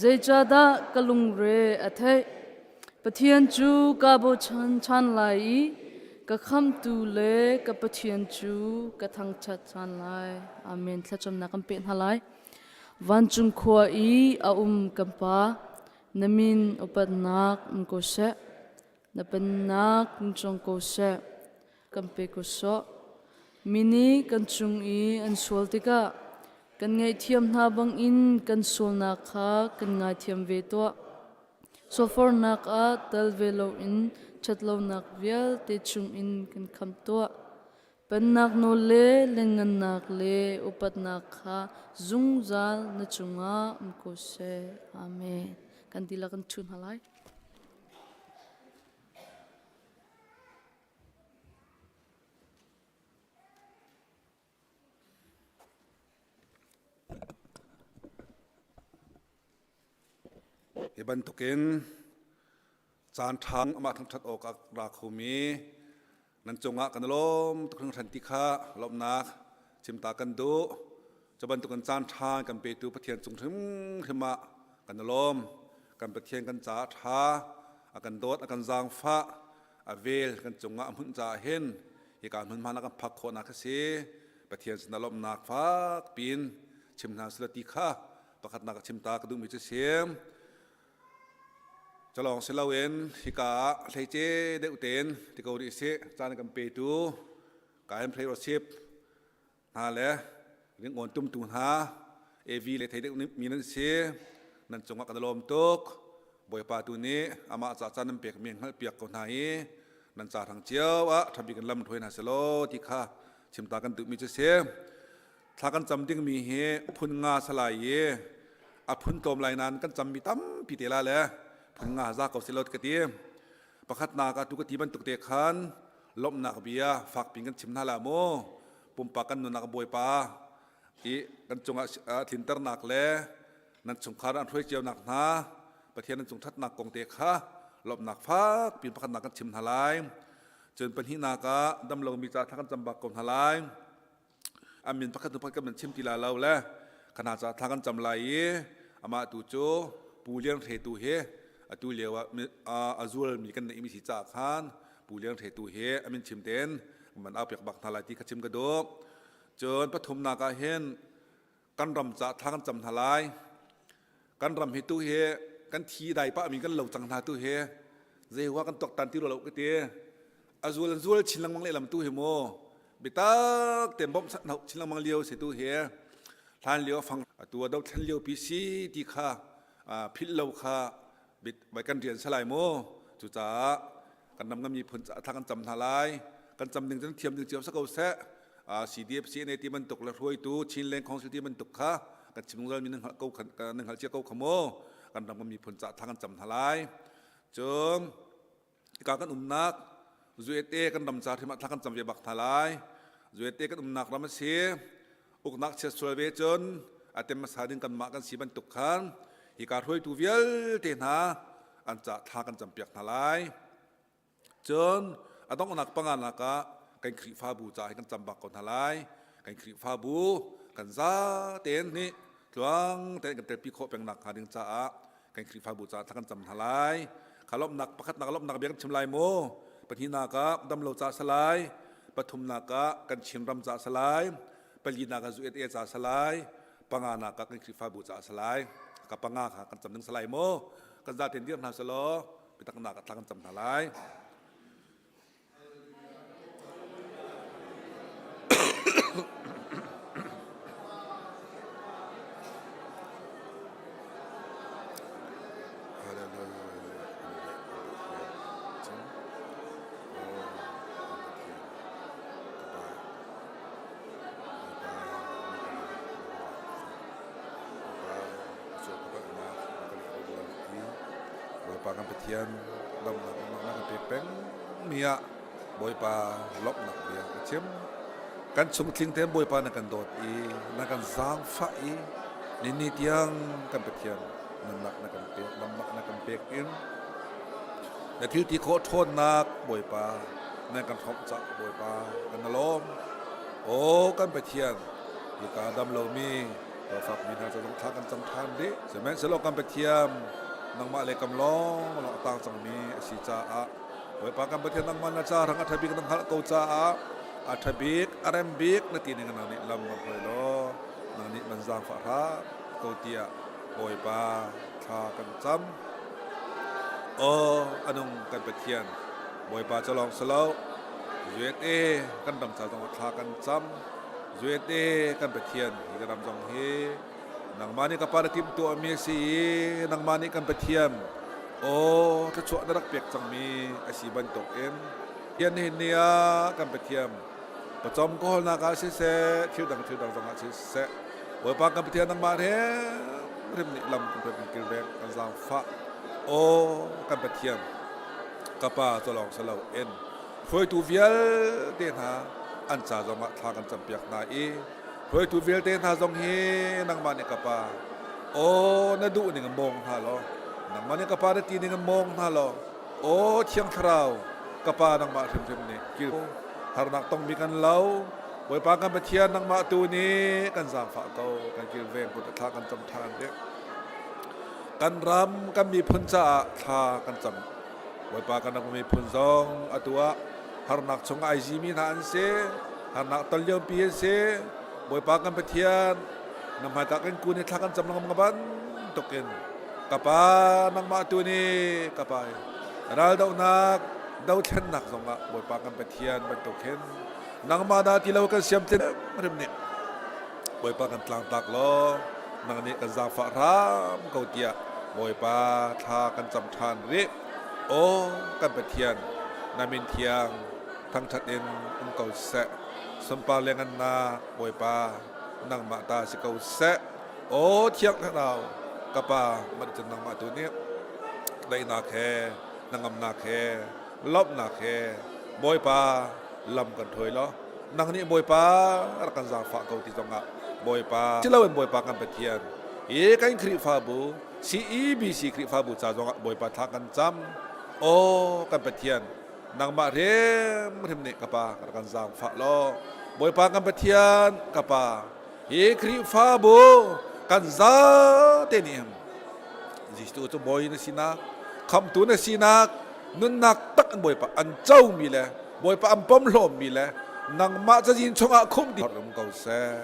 Zeicahdah ka lungre a theih? Pathian cu kaa bochan ṭhan lai i ka khamhtu le ka Pathian cu ka thangṭhat ṭhan lai. Amen. Thlacamnak kan peh hna lai. Vancung khua i a um kan Pa, na min upatnak um ko seh. Na pennak in cawng ko seh. Kan pe ko sawh. Mi nih kan cung i an sual tikah kan ngaihthiam hna bangin kan sualnak kha kan ngaithiam ve tuah. Sofornak ah tel ve loin ṭhatlonak vialte chungin kan khamh tuah. Pennak nawl le lianngannak le upatnak kha zungzal na cungah um ko seh. Amen. Kan dihlak kan ṭhu hna lai. Hi bantukin caan ṭha amah thangṭhat awk ah ra khomi nan cungah kan i lawm tuk hringhran ti kha lawmhnak chimta kan duh. Cu bantukin caan ṭha kan petu Pathian cung hrimhrim ah kan i lawm. Kan Pathian kan caah ṭha, a kan dawt, a kan zaangfah, a vel kan cungah a hmunh caah hin hika hmunhma na kan phak khawhnak a si. Pathian sinah lawmhnak fak piin chim hna sila ti kha pakhatnak a chim ta ka duhmi cu si. Calawng si loin hika ah hleice deuh tein ti ko rih sih caan kan petu Kain Fellowship hna le. Ringawn tumtu hna AV le thei deuh mi nan si. Nan cungah kan i lawm tuk. Bawipa tu nih amah ca caan nan pekmi hngalhpiak ko hna i nan ca hrang cio ah ṭhabik in lam hruai hna selaw ti kha chimta kan duhmi cu si. Thla kan cam dingmi hi phun nga salai i a phun tlawm lai nain kan cammi tampi te la le phun nga za ko selaw ka ti. Pakhatnak ah tu ka ti bantuk te khan lawmhnak bia fakpi kan chim hna la mu. Pumpak kan nunnak Bawipa i kan cungah tlinternak le nan chungkhar an hruai cio nak hna Pathian nan cung ṭhatnak kong te kha lawmhnak fak pin pakhatnak kan chim hna lai. Cun pahnihnak ah damlomi ca thla kan cam bak ko hna lai. A min pakhat hnu pakhat kan chim ti la lo le kana ca thla kan cam lai i amah tu cu Pu Lian Hre tu hi atu lio ah a zualmi kan neihmi si caah khan Pu Lian Hre tu hi a min chim tein man au piak bak hna lai ti kha chim ka duh. Cun pathumnak ah hin kan ram ca thla kan cam hna lai. Kan ram hi tu hi kan thi dai pah mi kan lo cang hna tu hi zei hua kan tuaktan ti lo ka ti. A zual an zual chin lengmang lehlam tu hi mu bitak te bawmh chin lengmang lio si tu hi hlan lio fang atu a dothlen lio pi si ti kha philh lo kha bit kan rian salai mu cucaah kan ram kan miphun thla kan cam hna lai kan cam ding cun thiam ding cio sa ko seh CDF CNA ti bantuk le hruaitu Chinland Council ti bantuk kha kan chim zungzal mi nan hngalh ko nan hngalh cia ko kha mu kan ram kan miphun ca thla kan cam hna lai cun hika kan umnak USA kan ram ca hrim ah thla kan cam ve bak hna lai USA kan umnak ram a si uknak chiat sual ve cun a tem hmasa ding kanmah kan si bantuk khan hika hruaitu vialte hna an ca thla kan campiak hna lai cun a donghnak panganak ah kan Khrihfabu ca hi kan cam bak ko hna lai kan Khrihfabu kan za tein nih tluang tein kan telpi khawh peng nak hnga ding caah kan Khrihfabu caah thla kan cam hna lai kha lawmhnak pakhatnak lawmhnak bia kan chim lai mu pahnihnak ah damlo ca salai pathumnak ah kan Chinram ca salai palinak ah USA ca salai panganak ah kan Khrihfabu ca salai ka panga kha kan cam ding salai mu kan zaten dir hna selaw bitaknak ah thla kan cam hna lai Bawipa kan Pathian damnak na kan pek peng mi ah Bawipa lawmhnak bia ka chim. Kan chungtling tein Bawipa na kan dawt i na kan zaangfah i nini tiang kan Pathian nunnak na kan pek, damnak na kan pek in na thil ti khawh ṭhawnnak Bawipa na kan hrawmh cah Bawipa kan na lawm. Aw kan Pathian hika dam lomi Lawfakmi hna cu zong thla kan cam ṭhan dih. Sihmanhsehlaw kan Pathian nangmah le kam lawng lawng a tang cangmi a si caah Bawipa kan Pathian nangmah na ca rang a ṭha bik na hngalh ko caah a ṭha bik a rem bik na ti ning nang nih lam kan hruai law nang nih man zaangfah hram ko tiah Bawipa thla kan cam. Aw anung kan Pathian Bawipa cu lawng si lo USA kan ram ca zong ah thla kan cam. USA kan Pathian hi ka ram zong hi nangmah nih ka pa na timhtuahmi a si i nangmah nih kan Pathian aw thluachuah na rak pek cangmi a si bantuk in Pathian nihin ni ah kan Pathian pawcawm ka hawlnak ah siseh thil dang thil dang zong ah siseh Bawipa kan Pathian nangmah hrimhrim nih lam kan kan kilveng kan zaangfah aw kan Pathian ka pa cu lawng si lo in hruaitu vialte hna an ca zongah thla kan campiak hna i hruaitu vialte hna zong hi nangmah nih ka pa aw na duh ning in mawng hna law nangmah nih ka pa na ti ning in mawng hna law aw thiang thlarau ka pa nangmah hrimhrim nih kil harnak tongmi kan lo Bawipa kan Pathian nangmah tu nih kan zaangfah ko kan kilveng kut thla kan cam ṭhan dih kan ram kan miphun caah thla kan cam Bawipa kan rak miphun zong atu ah harnak chung ai zimi hna an si harnak ton liopi an si Bawipa kan Pathian na hmaika kan kun i thla kan cam lengmang bantuk in ka pa nangmah tu nih ka pa raldohnak dothlennak zongah Bawipa kan Pathian bantuk hin nangmah dah ti lo kan siam rim nih. Bawipa kan tlangtlak law nang nih kan zaangfah hram ko tiah Bawipa thla kan cam ṭhan rih. Aw kan Pathian, na min thiang thangṭhat in um ko seh. Sunpar le ngannak Bawipa nangmah ta si ko seh. Aw Thiang Thlarau, ka Pa, mah cun nangmah tu nih daihnak he, hnangamnak he, lawmhnak he Bawipa lam kan hruai law nang nih Bawipa rak kan zaangfah ko ti zongah Bawipa siloin Bawipa kan Pathian hi kan Khrihfabu CEBC Khrihfabu ca zongah Bawipa thla kan cam aw kan Pathian nangmah hrimhrim nih ka pa rak kan zaangfah law Bawipa kan Pathian ka pa hi Khrihfabu kan zate nih Jesuh cu bawi na sinak khamtu na sinak nunnak tak an Bawipa an comi le Bawipa an pomhlawmmi le nangmah cazin chungah khum ti um ko seh.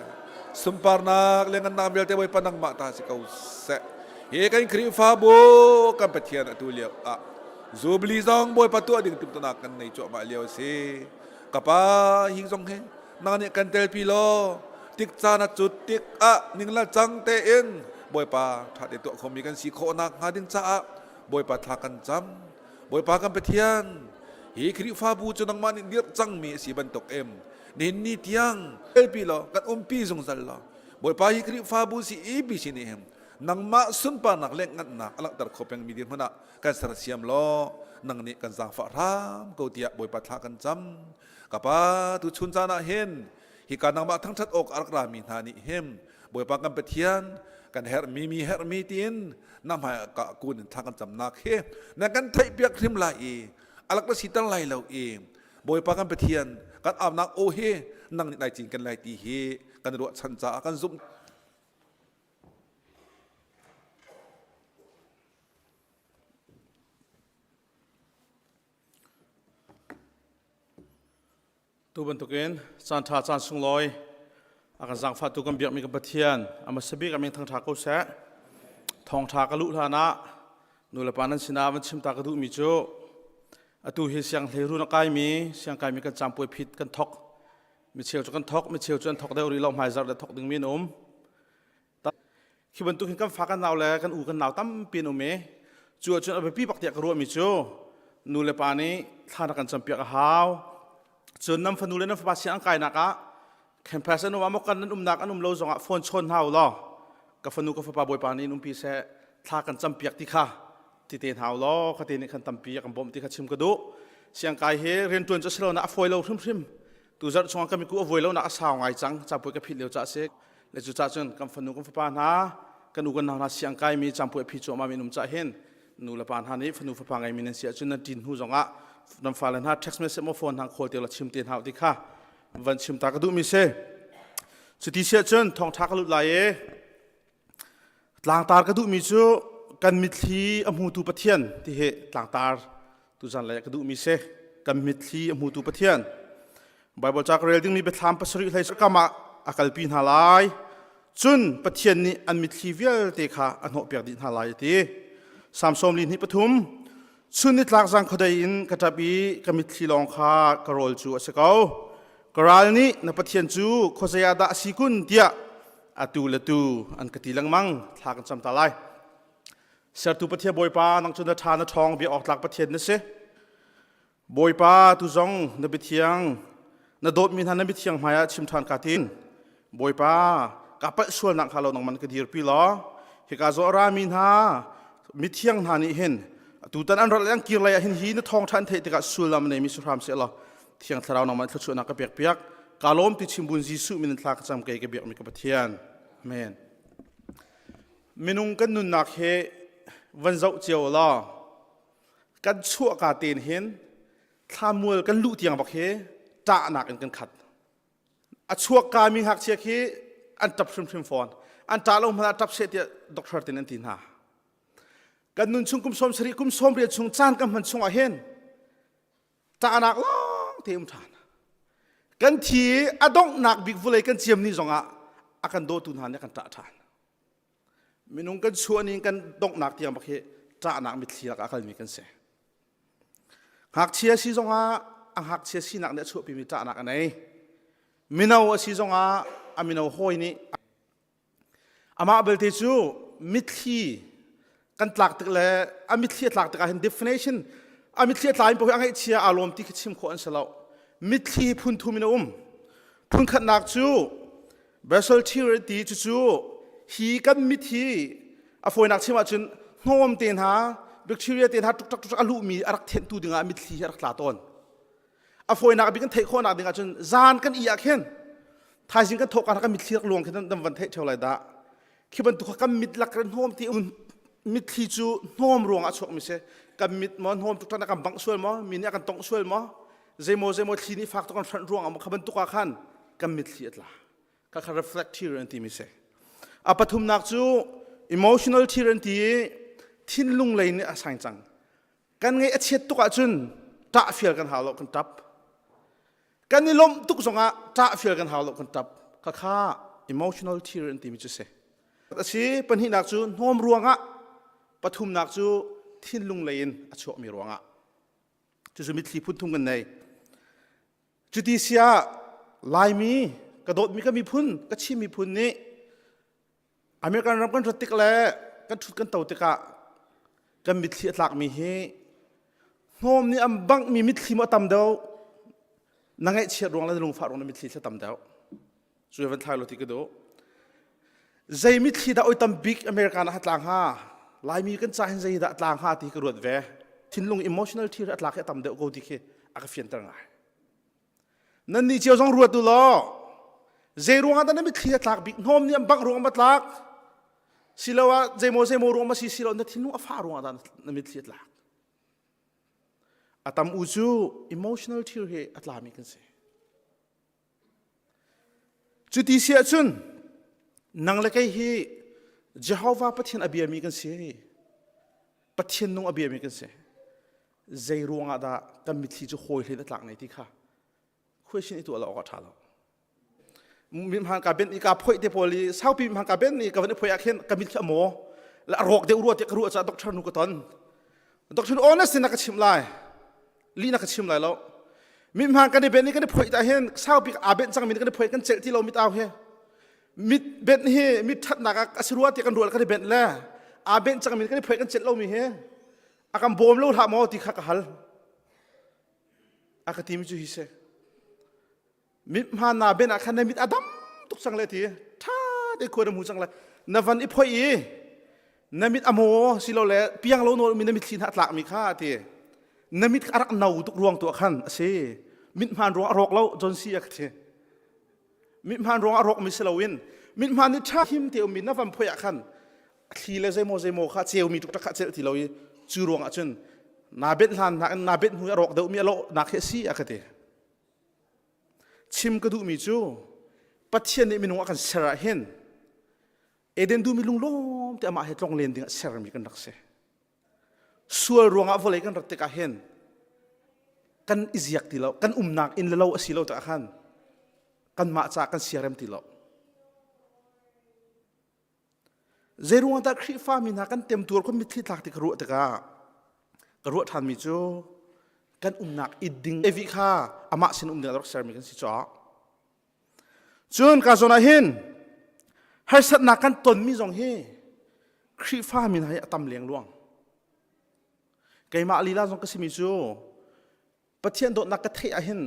Sunparnak le ngannak vialte Bawipa nangmah ta si ko seh. Hi kan Khrihfabu kan Pathian atu lio ah Jubilee zong Bawipa tuah ding timhtuahnak kan nei cuahmah lio a si. Ka pa hi zong hi nang nih kan telpi law tik caan a cut tik ah ningla cang tein Bawipa ṭha te tuah khomi kan si khawh nak hnga ding caah Bawipa thla kan cam. Bawipa kan Pathian, hi Khrihfabu cu nangmah nih dirh cangmi a si bantuk em nihin ni tiang telpi law kan umpi zungzal law Bawipa hi Khrihfabu si EBC nih hin nangmah sunparnak le ngannak a langhter kho pengmi dirhmun ah kan sersiam law nang nih kan zaangfah hram ko tiah Bawipa thla kan cam. Ka pa tu chun caan ah hin hika nangmah thangṭhat awk a rak rami hna nih hin Bawipa kan Pathian kan herhmi mi herhmi tiin na hmai ah kun in thla kan camnak hi na kan theihpiak hrim lai i alak na siter lai lo i Bawipa kan Pathian kan aunak aw hi nang nih nai cin kan lai ti hi kan ruahchan caah kan zumh. Tu bantukin caan ṭha caan sunglawi a kan zaangfahtu kan biakmi kan Pathian a hmasa bik a min thangṭha ko seh. Thawngṭha ka luh hlan ah nulepa nan sinah van chim ta ka duhmi cu atu hi sianghleirun a kaimi siangkaimi kan caampuai phit kan thok micheu cu kan thok micheu cu an thok deuh rih lo hmaizarh le thok dingmi an um. Khi bantuk hin kan fa kan nau le kan u kan nau tampi an um i cu ahcun a biapi bak tiah ka ruahmi cu nu le pa nih thla na kan campiak a hau. Cun nan fanu le nan fapa siang an kainak ah campus an um ah maw kan nan umnak an um lo zongah phone chawn hna u law ka fanu ka fapa bawipa nih in umpi seh thla kan campiak ti kha ti te hna u law khate nih khan tampi a kan bawmh ti kha chim ka duh. Siangkai hi rianṭuan cu a si lo na a fawi lo hrimhrim. Tu zarh chungah ka miku a vuai lo nak a sau ngai cang capuai ka phit lio ca a si. Le cucaah cun kan fanu kan fapa hna kan u kan nau hna siang kaimi campuai phi cuahmah mi um cah hin nu le pa hna nih fanu fapa ngeimi nan si ahcun nan ṭin hnu zongah nan fale hna text message maw phone hna call te la chim te hna ti kha van chim ta ka duhmi si. Cuti si ahcun thawngṭha ka lut lai i Tlangtar ka duhmi cu kan mitthli a hmutu Pathian ti hi tlangtar tuzan lei ka duhmi si. Kan mitthli a hmutu Pathian. Bible ca ka rel dingmi biathlam pasarih hlei kam ah a kalpi hna lai. Cun Pathian nih an mitthli vialte kha a hnawhpiak dih hna lai a ti. Salm 43 Chun nitlak zang khuadei in ka ṭap i ka mitthli lawng kha ka rawl cu a si ko. Ka ral nih na Pathian cu khuazei ah dah a si kun tiah atu le tu an ka ti lengmang thla kan cam ta lai sertu pathian bawipa nang cu na ṭha na ṭhawng bia awk tlak pathian na si bawipa tu zong na biathiang na dawtmi hna na mithiang hmai ah chim ṭhan ka tin bawipa ka palh sualnak kha lo nangman ka dirpi law hika zaw rami hna mithiang hna nih hin tutan an ral an kir lei ah hin hi na thawngṭha an theih tikah sullam a neimi si hram seh law Thiang Thlarau nangmah thluachuahnak ka pek piak. Ka lawm ti chimbun Jesuh min in thla ka cam kei ka biakmi ka Pathian. Amen. Minung kan nunnak hi van zoh cio law kan chuahka tein hin thlamual kan luh tiang bak hi ṭahnak in kan khat. A chuakka mi ngakchia khi an ṭap hrimhrim fawn. An ṭah lo hmanh ah ṭap seh tiah doctor tin an ti hna. Kan nun chung kum 70 kum 80 chung caan kan hman chung ah hin ṭahnak lawng te um ṭhan kan thi i a donghnak bik vawlei kan ciam ni zongah a kan dawtu hna nih a kan ṭah ṭhan minung kan chuah ni kan donghnak tiang bak hi ṭahnak mitthli lakah a kalmi kan si ngakchia si zongah a ngakchia sinak nih a chuahpimi ṭahnak a nei mino a si zongah a mino hawi nih. Amah belte cu mitthli kan tlak tik le a mitthli a tlak tikah hin definition a mitthli a tla in paoh hi a ngaihchia aa lawm ti khi chim khawh an si lo. Mitthli phun thum in a um. Phun khatnak cu Basal tear ti cucu hi kan mit hi a fawinak chim ahcun hnawm te hna bacteria te hna tuk tuk a luhmi a rak thenhtu dingah mitthli hi a rak tla tawn. A fawinak bik kan theih khawhnak ding ahcun zan kan ih ah khin thaizing kan thawh ka kan mitthli rak luang khi nan van theih theo lai dah. Khi bantuk kha kan mit lak hnawm ti un mitthli cu hnawm ruangah a chuakmi si. Kan mit maw hnawm tuk a kan bangh sual maw mi nih a kan tongh sual maw zeimaw zeimaw thli nih fak tuk kan hranh ruangah maw kha bantuk ah khan kan mitthli a tla. Kha kha reflect tear an timi si. A pathumnak cu emotional tear an ti i thinlung lei nih a sang cang. Kan ngaih a chiat tuk ahcun ṭah fial kan hau lo kan ṭap. Kan i lawmh tuk zongah ṭah fial kan hau lo kan ṭap. Khakha emotional tear an timi cu si. A si pahnihnak cu hnawm ruangah pathumnak cu thinlung lei in a chuakmi ruangah. Cucu mitthli phun thum kan nei. Cuti siah Laimi ka dawtmi ka miphun ka Chin miphun nih American ram kan rat tik le kan ṭhut kan to tikah kan mitthli a tlakmi hi hnawm nih an banghmi mitthli maw a tam deuh na ngaihchiat ruang le na lungfah ruang na mitthli thla tam deuh cu van thlai lo ti ka duh zei mitthli dah oi tam bik America ah tlang hnga Laimi kan ca hin zei dah tlang hnga ti ka ruat ve thinlung emotional thil a tlak hi a tam deuh ko ti khi a ka fianter ngai Nan nih cio zong ruat u law zei ruangah dah na mitthli a tlak bik hnawm nih an bangh ruangah ma tlak siloah zeimaw zeimaw ruang ma si silo na thinlung a fah ruangah dah na mitthli a tlak a tam u cu emotional tear hi a tlami kan si cuti si ahcun nang le kei hi Jehovah Pathian a biami kan si Pathian nung a biami kan si zei ruangah dah kan mitthli cu hawi hlei a tlak ne ti kha question i tuah lo awk a ṭha lo mihman ka ben i ka phoih te pawl i saupi mihman ka ben i ka van i phoih ah khin ka mitthli a maw la a rawk deuh rua tiah ka ruah caah doctor nu ka ton doctor nu honest in na ka chimh lai lih na ka chim lai lo mihman kan i ben i kan i phoih ta hin saupi aa benh cangmi kan i phoih kan celh ti lo mit au hi mit benh hi mit ṭhatnak ah a si rua tiah kan ruah kan i benh le aa benh cangmi kan i phoih kan celh lomi hi a kan bawm lo hlah maw ti kha ka hal a ka timi cu hi si mit hma na ben ah khan na mit a dam tuk cang le ti ṭha te khua na hmu cang le na van i phoih i na mit a maw silo le piang lo nawl mi na mitthli hna a tlak mi kha ti na mit a rak no tuk ruang tu ah khan a si mit hmaan ruang a rawk lo John C a ka ti mithmaan ruang a rawkmi si loin mithmaan nih ṭha him te ummi na van phoih ah khan a thli le zeimaw zeimaw kha ceumi ṭukṭak kha celh ti lo i cu ruang ah cun naa benh hlan nakin naa benh hnu i a rawk deuhmi a lawh nak hi a si a ka ti chim ka duhmi cu Pathian nih minung a kan ser ah hin Eden duhmi lunglawm te amah he tlong len ding ah sermi kan rak si Sual ruangah vawlei kan rat tikah hin kan i ziak ti lo, kan umnak inn le lo a si lo tikah khan kanmah caah kan siarem ti lo. Zei ruangah dah Khrihfa mi hna kan temtuar kan mitthli tlak ti ka ruah tikah ka ruah ṭhanmi cu kan umnak i ding evi kha amah sin um ding a rak sermi kan si caah Cun ka zawn ah hin harsatnak kan tonmi zong hi Khrihfa mi hna hi a tam lengluang. Keimah lila zong ka simi cu Pathian dawtnak ka theih ah hin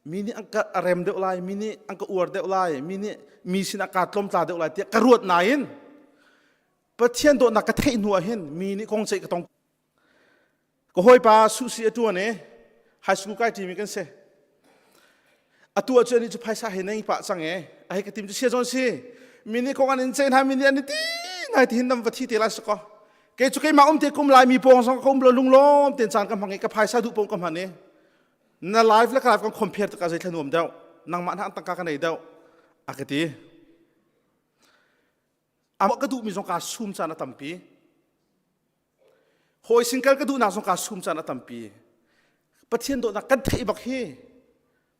mi nih an ka rem deuh lai, mi nih an ka uar deuh lai, mi nih mi sinah kaa tlawmtla deuh lai tiah ka ruat nain Pathian dawtnak ka theih hnu ah hin mi nih kong ceih ka tong Ka hawipa suhsi a ṭuan i high school kai ṭimi kan si. Atu ah cun cu phaisa he nei pah cang e. A hei ka tim cu sia zawn si. Mi nih kong an in ceih hna mi nih an i ti nai ti hin nam va thi te lai sakaw. Kei cu keimah um te kum lai mi pawng zong ka um lo lunglawm ten caan ka hmang i ka phaisa duh pawng ka hman i na life le ka life kan compare tikah zei thla nuam deuh nangmah hna an tangka ka nei deuh a ka ti. Amah ka duhmi zong kaa sum caan a tampi. Hawi sin kal ka duhnak zong kaa sum caan a tampi. Pathian dawtnak kan theih bak hi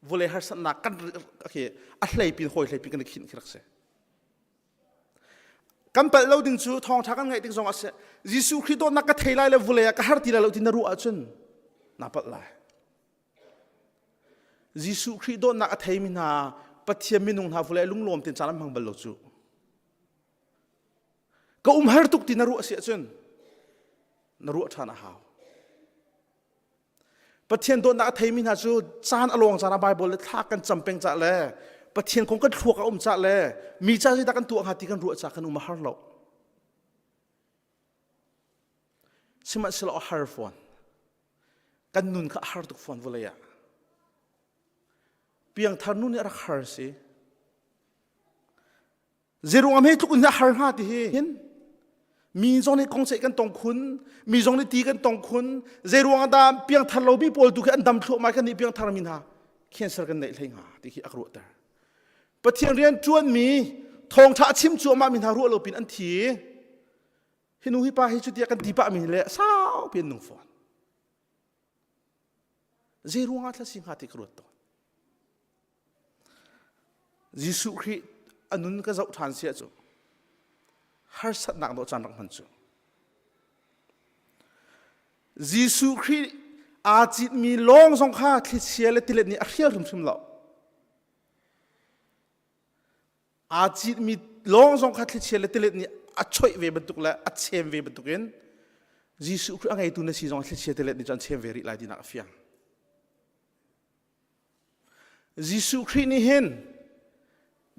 vawlei harsatnak kan khi a hleipin hawi hleipin kan i khinh khi rak si. Kan palh lo ding cu thawngṭha kan ngaih tik zong ah si Jesuh Khrih dawtnak ka thei lai le vawlei ah ka har ti lai lo ti na ruah ahcun naa palh lai. Jesuh Khrih dawtnak a theimi hna Pathian minung hna vawlei lunglawm ten caan an hmang bal lo cu. Ka um har tuk ti na ruah si ahcun na ruah ṭhan a hau. Pathian dawtnak a theimi hna cu caan a lawng caan ah Baibal le thla kan cam peng cah le Pathian kong kan thluak a um cah le mi ca zeidah kan tuah hnga ti kan ruah cah kan um a har lo. Sihmanhsehlaw a har fawn. Kan nun kha a har tuk fawn vawlei ah. Piangthar nu nih a rak har si. Zeiruang ah tluk in a har hnga ti hi hin mi zong nih kong ceih kan tong khun mi zong nih ti kan tong khun zeiruang ah dah piangthar lomi pawl tu khi an dam thluahmah kan nih piangthar mi hna cancer kan neih hlei hnga ti khi a ka ruahter Pathian rian ṭuanmi thawngṭha a chim cuahmah mi hna ruah lo pin an thi hi nu hi pa hi cuti kan ti pah mi le saupi an nung fawn Zeiruang ah thla si hnga ti ka ruat tawn. Jesuh Khrih a nun ka zoh ṭhan sia cu harsatnak dawh caan rak hman cu. Jesuh Khrih aa citmi lawng zong kha thlichia le tilet nih a hrial hrimhrim lo. Aa citmi lawng zong kha thlichia le tilet nih a choih ve bantuk le a chem ve bantukin Jesuh Khrih a ngeitu na si zong thlichia tilet nih cun an chem ve rih lai tinak a fiang. Jesuh Khrih nih hin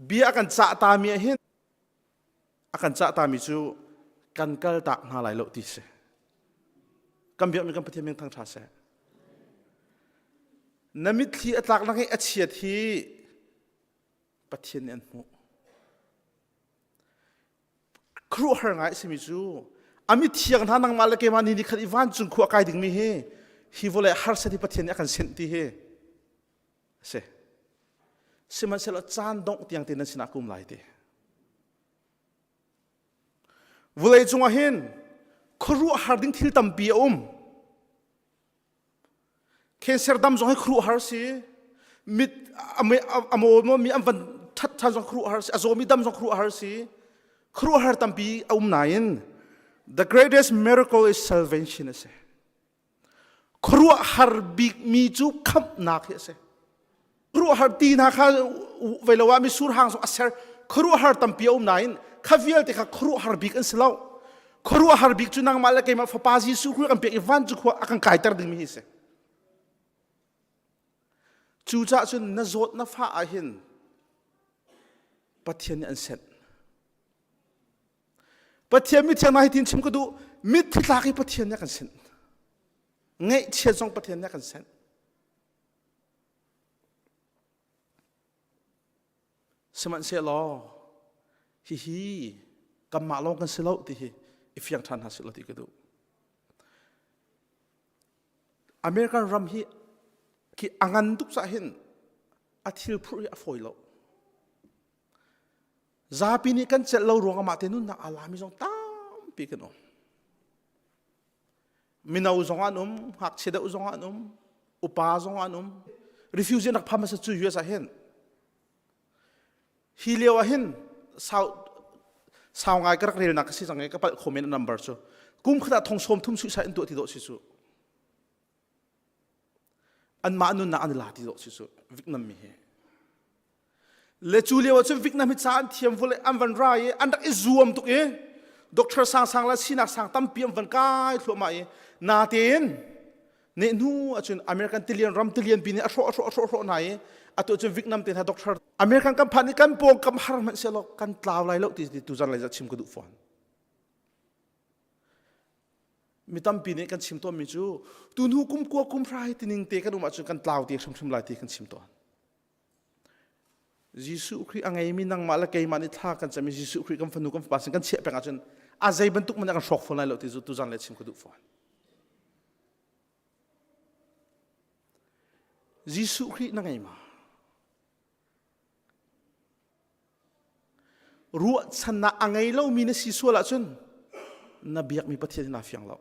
bia a kan cah tami ah hin a kan cah tami cu kan kal tak hna lai lo ti si. Kan biakmi kan Pathian min thangṭha seh. Na mitthli a tlak nak i a chiat hi Pathian nih an hmuh. Khuaruahhar ngai a simi cu a mithiang hna nangmah le keimah ni ni khat i vancung khua kai dingmi hi hi vawlei harsat hi Pathian nih a kan senh ti hi a si. Sihmanhsehlaw caan dongh tiang te nan sinah ka um lai ti. Vawlei cungah hin khuaruahhar ding thil tampi a um. Cancer dam zong hi khuaruahhar si. Mit a maw mi an van that than zong khuaruahhar si. A zawmi dam zong khuaruahhar si. Khuaruahhar tampi a um nain the greatest miracle is salvation a si. Khuaruahhar bikmi cu khamhnak hi a si. Khuaruahhar ti hna kha vei lo ah misur hang zong a ser. Khuaruahhar tampi a um nain kha vialte kha khuaruahhar bik an si lo. Khuaruahhar bik cu nangmah le keimah Fapa Jesuh Khrih kan pek i van cu khua a kan kaiter dingmi hi a si. Cucaah cun na zawt na fah ah hin Pathian nih an senh. Pathian mithiang hna hi tin chim ka duh mitthi tlak i Pathian nih a kan senh. Ngaihchiat zong Pathian nih a kan senh. Sihmanhsehlaw hihi kanmah lawng kan si lo ti hi i fiang ṭhan hna sih law ti ka duh. American ram hi khi a ngan tuk cah hin a thil phurh hi a fawi lo. Zapi nih kan celh lo ruangah mah te nunnak aa lami zong tampi kan um. Mino zong an um, ngakchia deuh zong an um, upa zong an um. Refugee an rak pham hmasa cu US ah hin. Hi lio ah hin sau sau ngai ka rak relnak ka si cang i ka palh kho men a number cu. Kum khat ah thong sawm thum suicide an tuah ti dawh si cu. Anmah nunnak an i la ti dawh si cu Vietnam mi hi. Le cu lio ah cun Vietnam hi ca an thiam vawlei an van ra i an rak i zuam tuk i doctor sangsang le sinak sang tampi an van kai thluahmah i natein nehhnu ahcun American tilian ram tilian pi nih a hrawh a hrawh a hrawh a hrawh hna i atu cun Vietnam te hna doctor American kan phan i kan pawngkam har hmanh sehlaw kan tlau lai lo ti tu zan lai chim ka duh fawn. Mi tampi nih kan chim tawnmi cu tu hnu kum kua kum hra hi tining te kan um ahcun kan tlau te hrimhrim lai ti kan chim tawn. Jesuh Khrih a ngeimi nangmah le keimah nih thla kan cam i Jesuh Khrih kan fanu kan fapa sin kan chiah peng ahcun a zei bantuk man kan hrawk fawn lai lo ti cu tuzan le chim ka duh fawn. Jesuh Khrih na ngei ma? Ruahchannak a ngei lomi na si sual ahcun na biakmi Pathian hi naa fiang lo.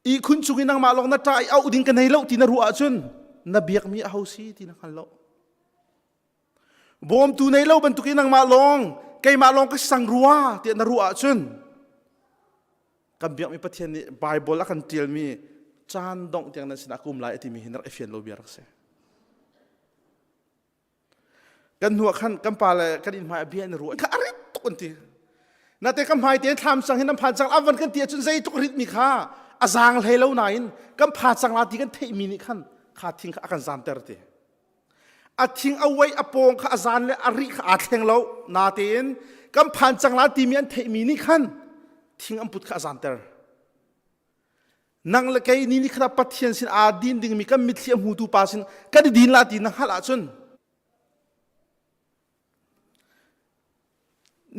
Ihkhun cung i nangmah lawng na ṭah i auh ding ka nei lo ti na ruah ahcun na biakmi aho si ti na hngal lo. Bawmtu nei lo bantuk i nangmah lawng keimah lawng ka sang rua tiah na ruah ahcun kan biakmi Pathian nih Bible a kan ṭialmi caan dongh tiang nan sinah ka um lai a timi hi na rak i fian lo bia rak si. Kan hnu ah khan kan pa le kan inn hmai ah bia in ruah kha a rit tuk. tuk an ti. Nate ka hmai tein thlam sang hin an phan cang avan kan ti ahcun zei tuk rit mi kha a zaang hlei lo nain kan pha cang la ti kan theih mi nih khan kha thing kha a kan zanter ti. A thing a wei a pawng kha a zan le a ri kha aa thleng lo natein kan phan cang la timi an theih mi nih khan thing an put kha a zanter. Nang le kei ni ni khat ah Pathian sin aa din dingmi kan mitthli a hmutu pa sin kan i din la ti na hngalh ahcun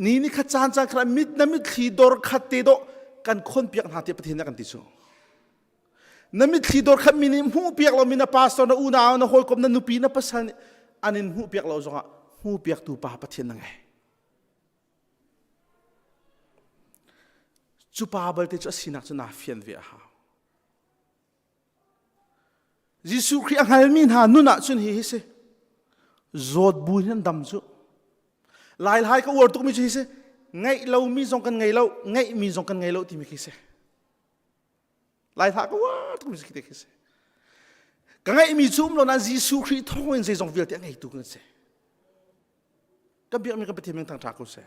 ni ni khat caan caan khat mit na mitthli dor khat te dawh kan khon piak hna tiah Pathian nih a kan ti cu. Na mitthli dor khat mi nih hmuh piak lomi na pastor na unau na hawikom na nupi na pasal nih an in hmuh piak lo zongah hmuh piaktu pa Pathian na ngei. Cu pa balte cu a sinak cu naa fian ve a hau. Jesuh Khrih a hngalmi hna nun ah cun hi hi si. Zawt bu hin an dam cu. Lailhai ka uar tukmi cu hi si. Ngeih lomi zong kan ngei lo, ngeihmi zong kan ngei lo timi khi si. Laihla ka uar tukmi khi te khi si. Ka ngeihmi cu um lo nain Jesuh Khrih thawng in zeizong vialte a ngeitu kan si. Kan biakmi kan Pathian min thangṭha ko seh.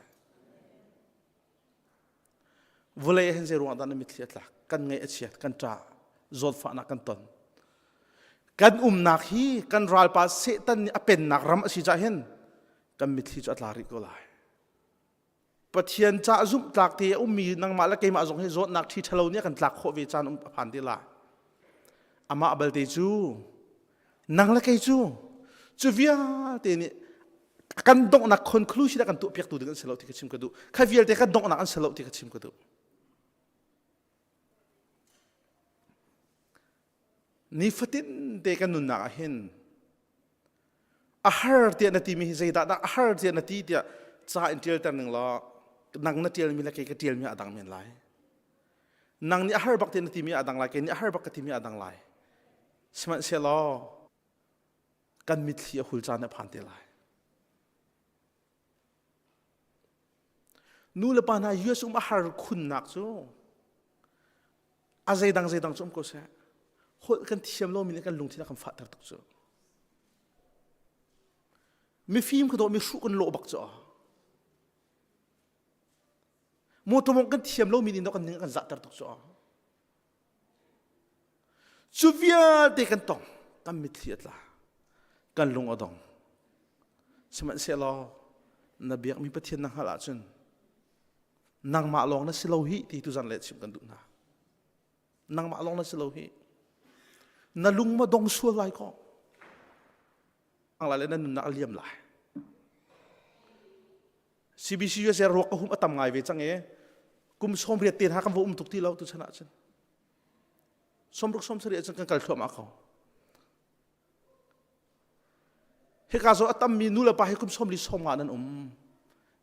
Vawlei ah hin zei ruangah dah na mitthli a tlak? Kan ngaih a chiat, kan ṭah, zawtfahnak kan ton. Kan umnak hi kan ralpa Satan nih a pennak ram a si caah hin kan mitthli cu a tla rih ko lai. Pathian cah zumhtlak te a ummi nangmah le keimah zong hi zawtnak ṭhi ṭhalo nih a kan tlak khawh ve caan um a phan te lai. Amah balte cu nang le kei cu cu vialte nih kan donghnak conclusion a kan tuahpiaktu ding an si lo ti ka chim ka duh. Kha vialte kan donghnak an si lo ti ka chim ka duh. Nifatin te kan nunnak ah hin a har tiah na timi hi zeidah dah a har tiah na ti tiah ca in ṭialter ning law nang na ṭialmi le kei ka ṭialmi a dang men lai. Nang nih a har bak tiah na timi a dang lai, kei nih a har bak ka timi a dang lai. Sihmanhsehlaw kan mitthli a hul caan a phan te lai. Nu le pa hna US um a har khunnak cu a zeidang zeidang cu um ko seh. Holh kan thiam lomi nih kan lungthin a kan fahter tuk cu. Mifim ka dawh mi hruh kan lawh bak cu. Motor mong kan thiam lomi nih kan ning kan zahter tuk cu. Cu vialte kan tong, kan mitthli a tla, kan lung a dong. Sihmanhsehlaw na biakmi Pathian na hngalh ahcun nangmah lawng na si lo hi ti tuzan le chim kan duh hna. Nangmah lawng na si lo hi. Na lung ma dong sual lai ko. Ang lai le na nunnak a liam lai. CBC USA ruak ka hum a tam ngai ve cang e. Kum 80 te hna kan va um tuk ti lo tu chan ahcun. 60 70 ahcun kan kal thluahmah ko. Hika zo a tammi nu le pa hi kum 40 sawm nga nan um.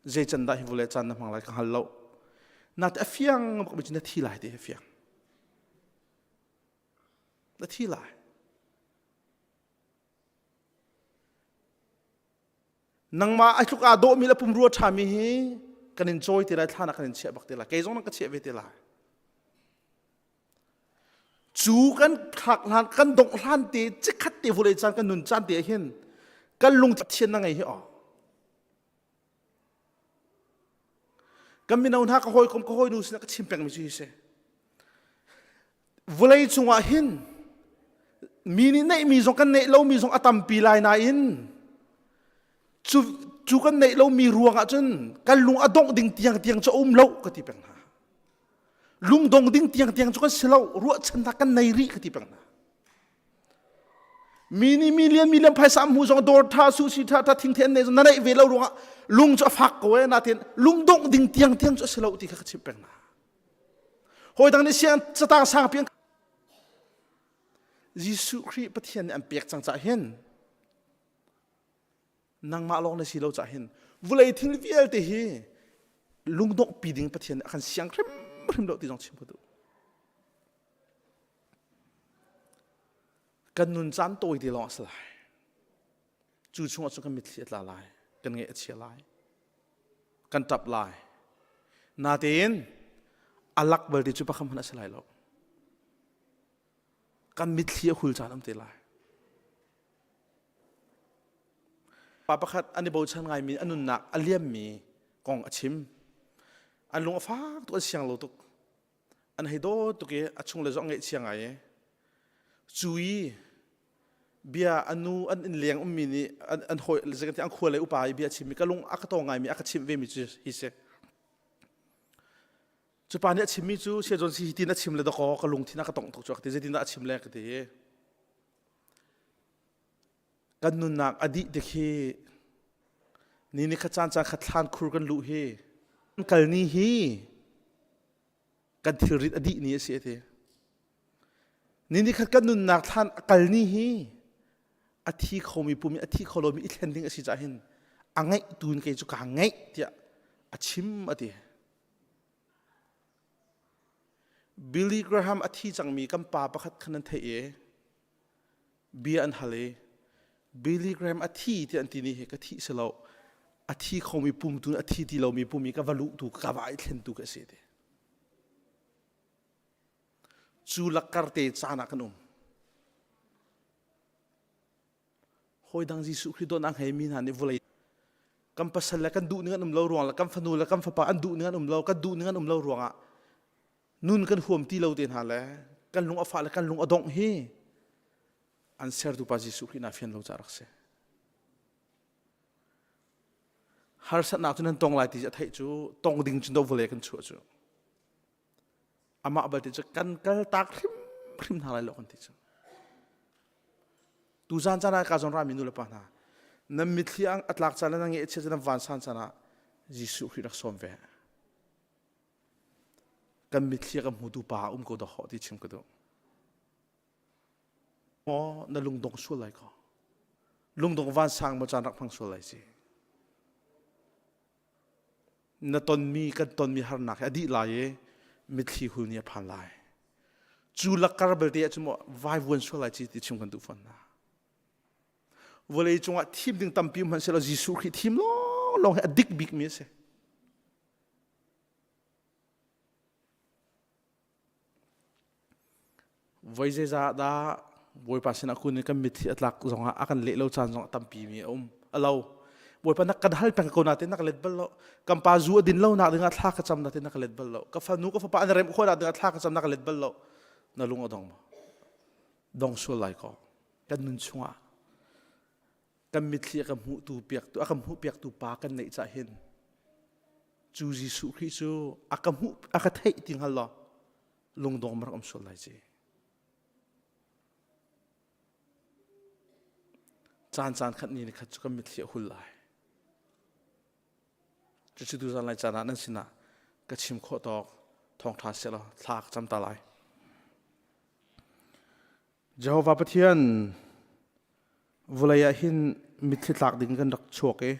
Zei can dah hi vule caan na hmang lai ka hngal lo. Nate a fiang bak mi cu na thi lai ti hi fiang. Na thi lai. Nangmah ai tluk aa dawhmi le pumrua ṭhami hi kan in cawi te lai thlan ah kan in chiah bak te lai kei zong nan ka chiah ve te lai cu kan thlak hlan kan dongh hlan te cikhat te vulei caan kan nun caan te ah hin kan lung thian na ngei hi aw Kan mino hna ka hawikom ka hawinu sinah ka chim pengmi cu hi si. Vawlei cungah hin mi nih neihmi zong kan neih lomi zong a tampi lai nain cu, cu kan neih lomi ruangah cun kan lung a dongh ding tiang tiang cu a um lo ka ti peng hna. Lungdong ding tiang tiang cu kan si lo ruahchannak kan nei rih ka ti peng hna. Mi nih million million phaisa an hmuh zong dawr tha sushi tha tha thing the an nei zong na neih ve lo ruangah lung cu a fak ko e natin lungdongh ding tiang tiang cu a si lo ti kha ka chimh peng hna. Hawi dang nih siang catang sang pian Jesuh Khrih Pathian nih an pek cang cah hin nangmah lawng na si lo cah hin vulei thil vialte hi lungdongh pi ding Pathian nih a kan siang hrimhrim lo ti zong chim ka duh. Kan nun caan tawi te lawng a si lai. Cu chungah cun kan mitthli a tla lai, kan ngaih a chia lai, kan ṭap lai. Natein a lak balte cu pakhat hmanh a si lai lo. Kan mitthli a hul caan um te lai. Pa pakhat an i bochan ngaimi a nunnak a liammi. kong a chim. An lung a fak tuk an siang lo tuk. An hei dawt tuk i a chung le zong ngaihchia ngai i cu i bia a nu an inn leng ummi nih an, an hawi zeikanti an khua le upa i bia a chimmi ka lung a ka tawng ngaimi a ka chimh vemi cu hi si. Cu pa nih a chimmi cu Saya John si hi tin a chim le dakaw ka lungthin a ka tongh tuk cu ka ti zeitin dah a chim le ka ti. Kan nunnak a dih tik hi ni ni khat caan caan khat thlan khur kan luh hi kal ni hi kan thilrit a dih ni a si a ti. Ni ni khat kan nunnak thlan a kal ni hi a thi khomi pum i a thi kho lomi i thlen ding a si caah hin a ngeih tu in kei cu kaa ngeih tiah a chim a ti. Billy Graham a thi cangmi kan pa pakhat khan an theih i bia an hal i Billy Graham a thi tiah an ti ni hi ka thih si lo a thi khomi pum tu a thi ti lomi pum i ka va luh tu ka va i thlen tu ka si ti cu lakkar te caan ah kan um hawi dang Jesuh Khrih dawtnak ngeimi hna nih vawlei kan pasal le kan duh ning an um lo ruang le kan fanu le kan fapa an duh ning an um lo kan duh ning an um lo ruangah nun kan huam ti lo te hna le kan lung a fah le kan lung a dongh hi an sertu pa Jesuh Khrih na fian lo ca rak si harsatnak cu nan tong lai ti a theih cu tong ding cun do vawlei kan chuah cu amah balte cu kan kal tak hrimhrim hna lai lo kan ti cu tu zan caan ah ka zon rami nu le pa hna nan mitthli a tlak caan le nan nge chia nan van san caan ah Jesuh Khrih rak sawm ve kan mitthli kan hmutu pa um ko dah ti chim ka duh maw na lungdong sual lai ko lungdong van sang maw caan rak hmang sual lai si na tonmi kan tonmi harnak hi a dih lai i mitthli hul nih a phan lai cu lakkar belte ah cun maw vaivuan sual lai ci ti chim kan duh fawn hna vawlei cungah thim ding tampi hmanh selaw Jesuh Khrih thim lawnglawng hi a dik bikmi a si Voi zeizah dah Bawipa sinah kun in kan mitthli a tlak zongah a kan leh lo caan zong a tampi mi a um. A lo. Bawipa na kan hal peng ko natin na ka let bal lo. Kan pa zu a din lo nak dingah thla ka cam natin na ka let bal lo. Ka fanu ka fapa an rem khawh nak dingah thla ka cam na ka let bal lo. Na lung a dong maw? Dong sual lai ko. Kan nun chungah kan mitthli a kan hmuhtu piaktu a kan hmuh piaktu pa kan neih cah hin cu Jesuh Khrih cu a ka hmuh a ka theih ti hngal law lungdong rak um sual lai ci caan caan khat ni ni khat cu kan mitthli a hul lai cucu tu zan lai caan ah nan sinah ka chim khawh tawk thawngṭha selaw thla ka cam ta lai Jehovah Pathian vawlei ah hin mitthli tlak ding kan rak chuak i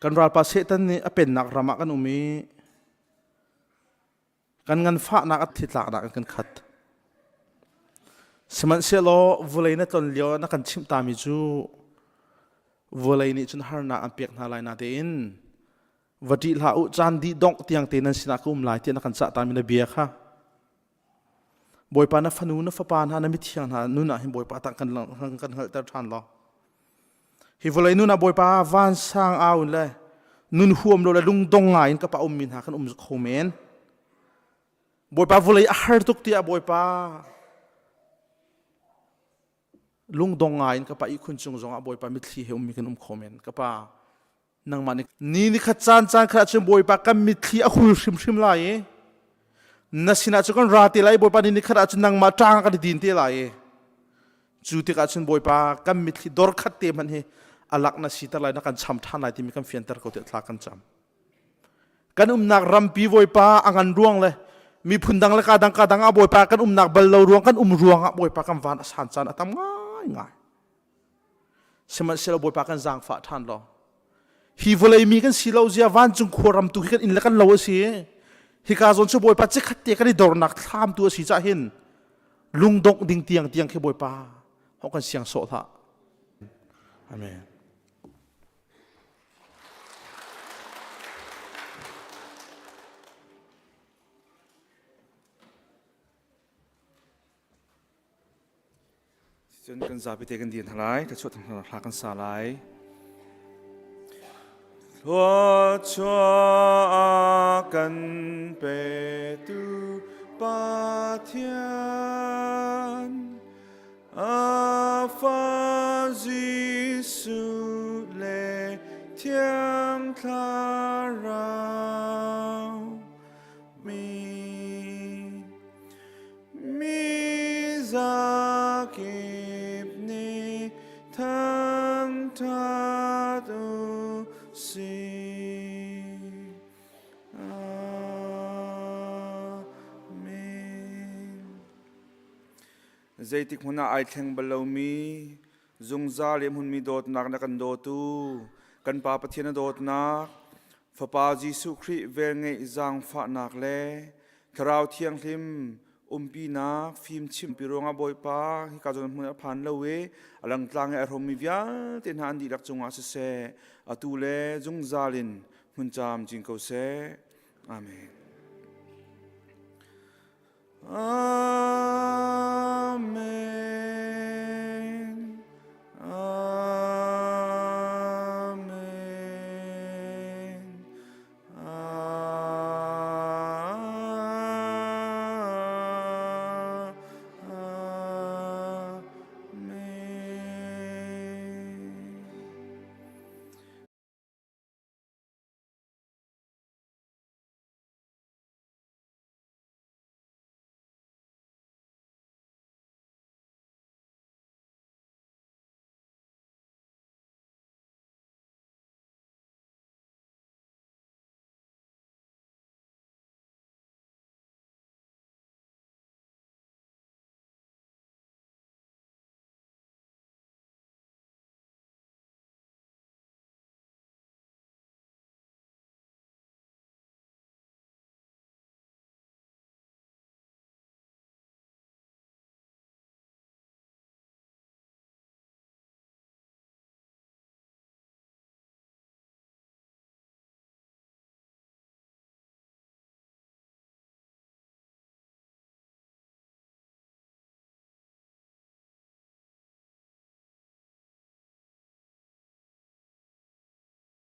kan ralpa Satan nih a pennak ram ah kan um i kan nganfahnak a thitlaknak in kan khat. Sihmanhsehlaw vawlei na tlon lio na kan chimh tami cu vawlei nih cun harnak an pek hna lai natein va ṭih hlah u caan dih dongh tiang te nan sinah ka um lai tiah na kan cah tami na bia kha Bawipa na fanu na fapa hna na mithiang hna nun ah hin Bawipa tang kan kan hngalhter ṭhan law hi vawlei nun ah Bawipa vansang au in le nun huam lo le lungdong ngai in ka pa ummi hna kan um kho men Bawipa vawlei a har tuk tiah Bawipa lungdong ngai in ka pa ihkhun cung zongah Bawipa mitthli he ummi kan um kho men ka pa nangmah nih ni ni khat caan caan khat ahcun Bawipa kan mitthli a hul hrimhrim lai i na sinah cu kan ra te lai Bawipa ni ni khat ahcun nangmah ṭang kan i din te lai i cu tikah cun Bawipa kan mitthli dor khat te hmanh hi a lak na siter lai na kan cham ṭhan lai timi kan fianter ko tiah thla kan cam kan umnak rampi Bawipa a ngan ruang le miphun dang le ka dang ka dang ah Bawipa kan umnak bal lo ruang kan um ruang ah Bawipa kan van a san caan a tam ngai ngai Sihmanhsehlaw Bawipa kan zaangfah ṭhan law hi vawlei mi kan si lo zia vancung khua ram tu hi kan inn le kan lo a si hika zawn cu Bawipa cikhat te kan i dornak thlam tu a si cah hin lungdongh ding tiang tiang khi Bawipa hong kan siang sawh hlah Amen. Cun kan zapi te kan dir hna lai, thluachuah hla kan sa lai. Thluachuah a kan petu Pathian, a Fa Jesuh le Thiang Thlarau mi mi zakip nih thangṭhat u sih. Amen. Zeitik hmun ah ai thleng bal lomi zungzal i hmunmi dawtnak na kan dawtu kan Pa Pathian na dawtnak Fapa Jesuh Khrih velngeih zaangfahnak le Thlarau Thianghlim umpinak fimchimpi ruangah Bawipa hika zawn hmun a phan lo i a langtlang i a hrawmmi vialte hna an dihlak cungah siseh atu le zungzal in hmun camcin ko seh. Amen. Amen. Amen.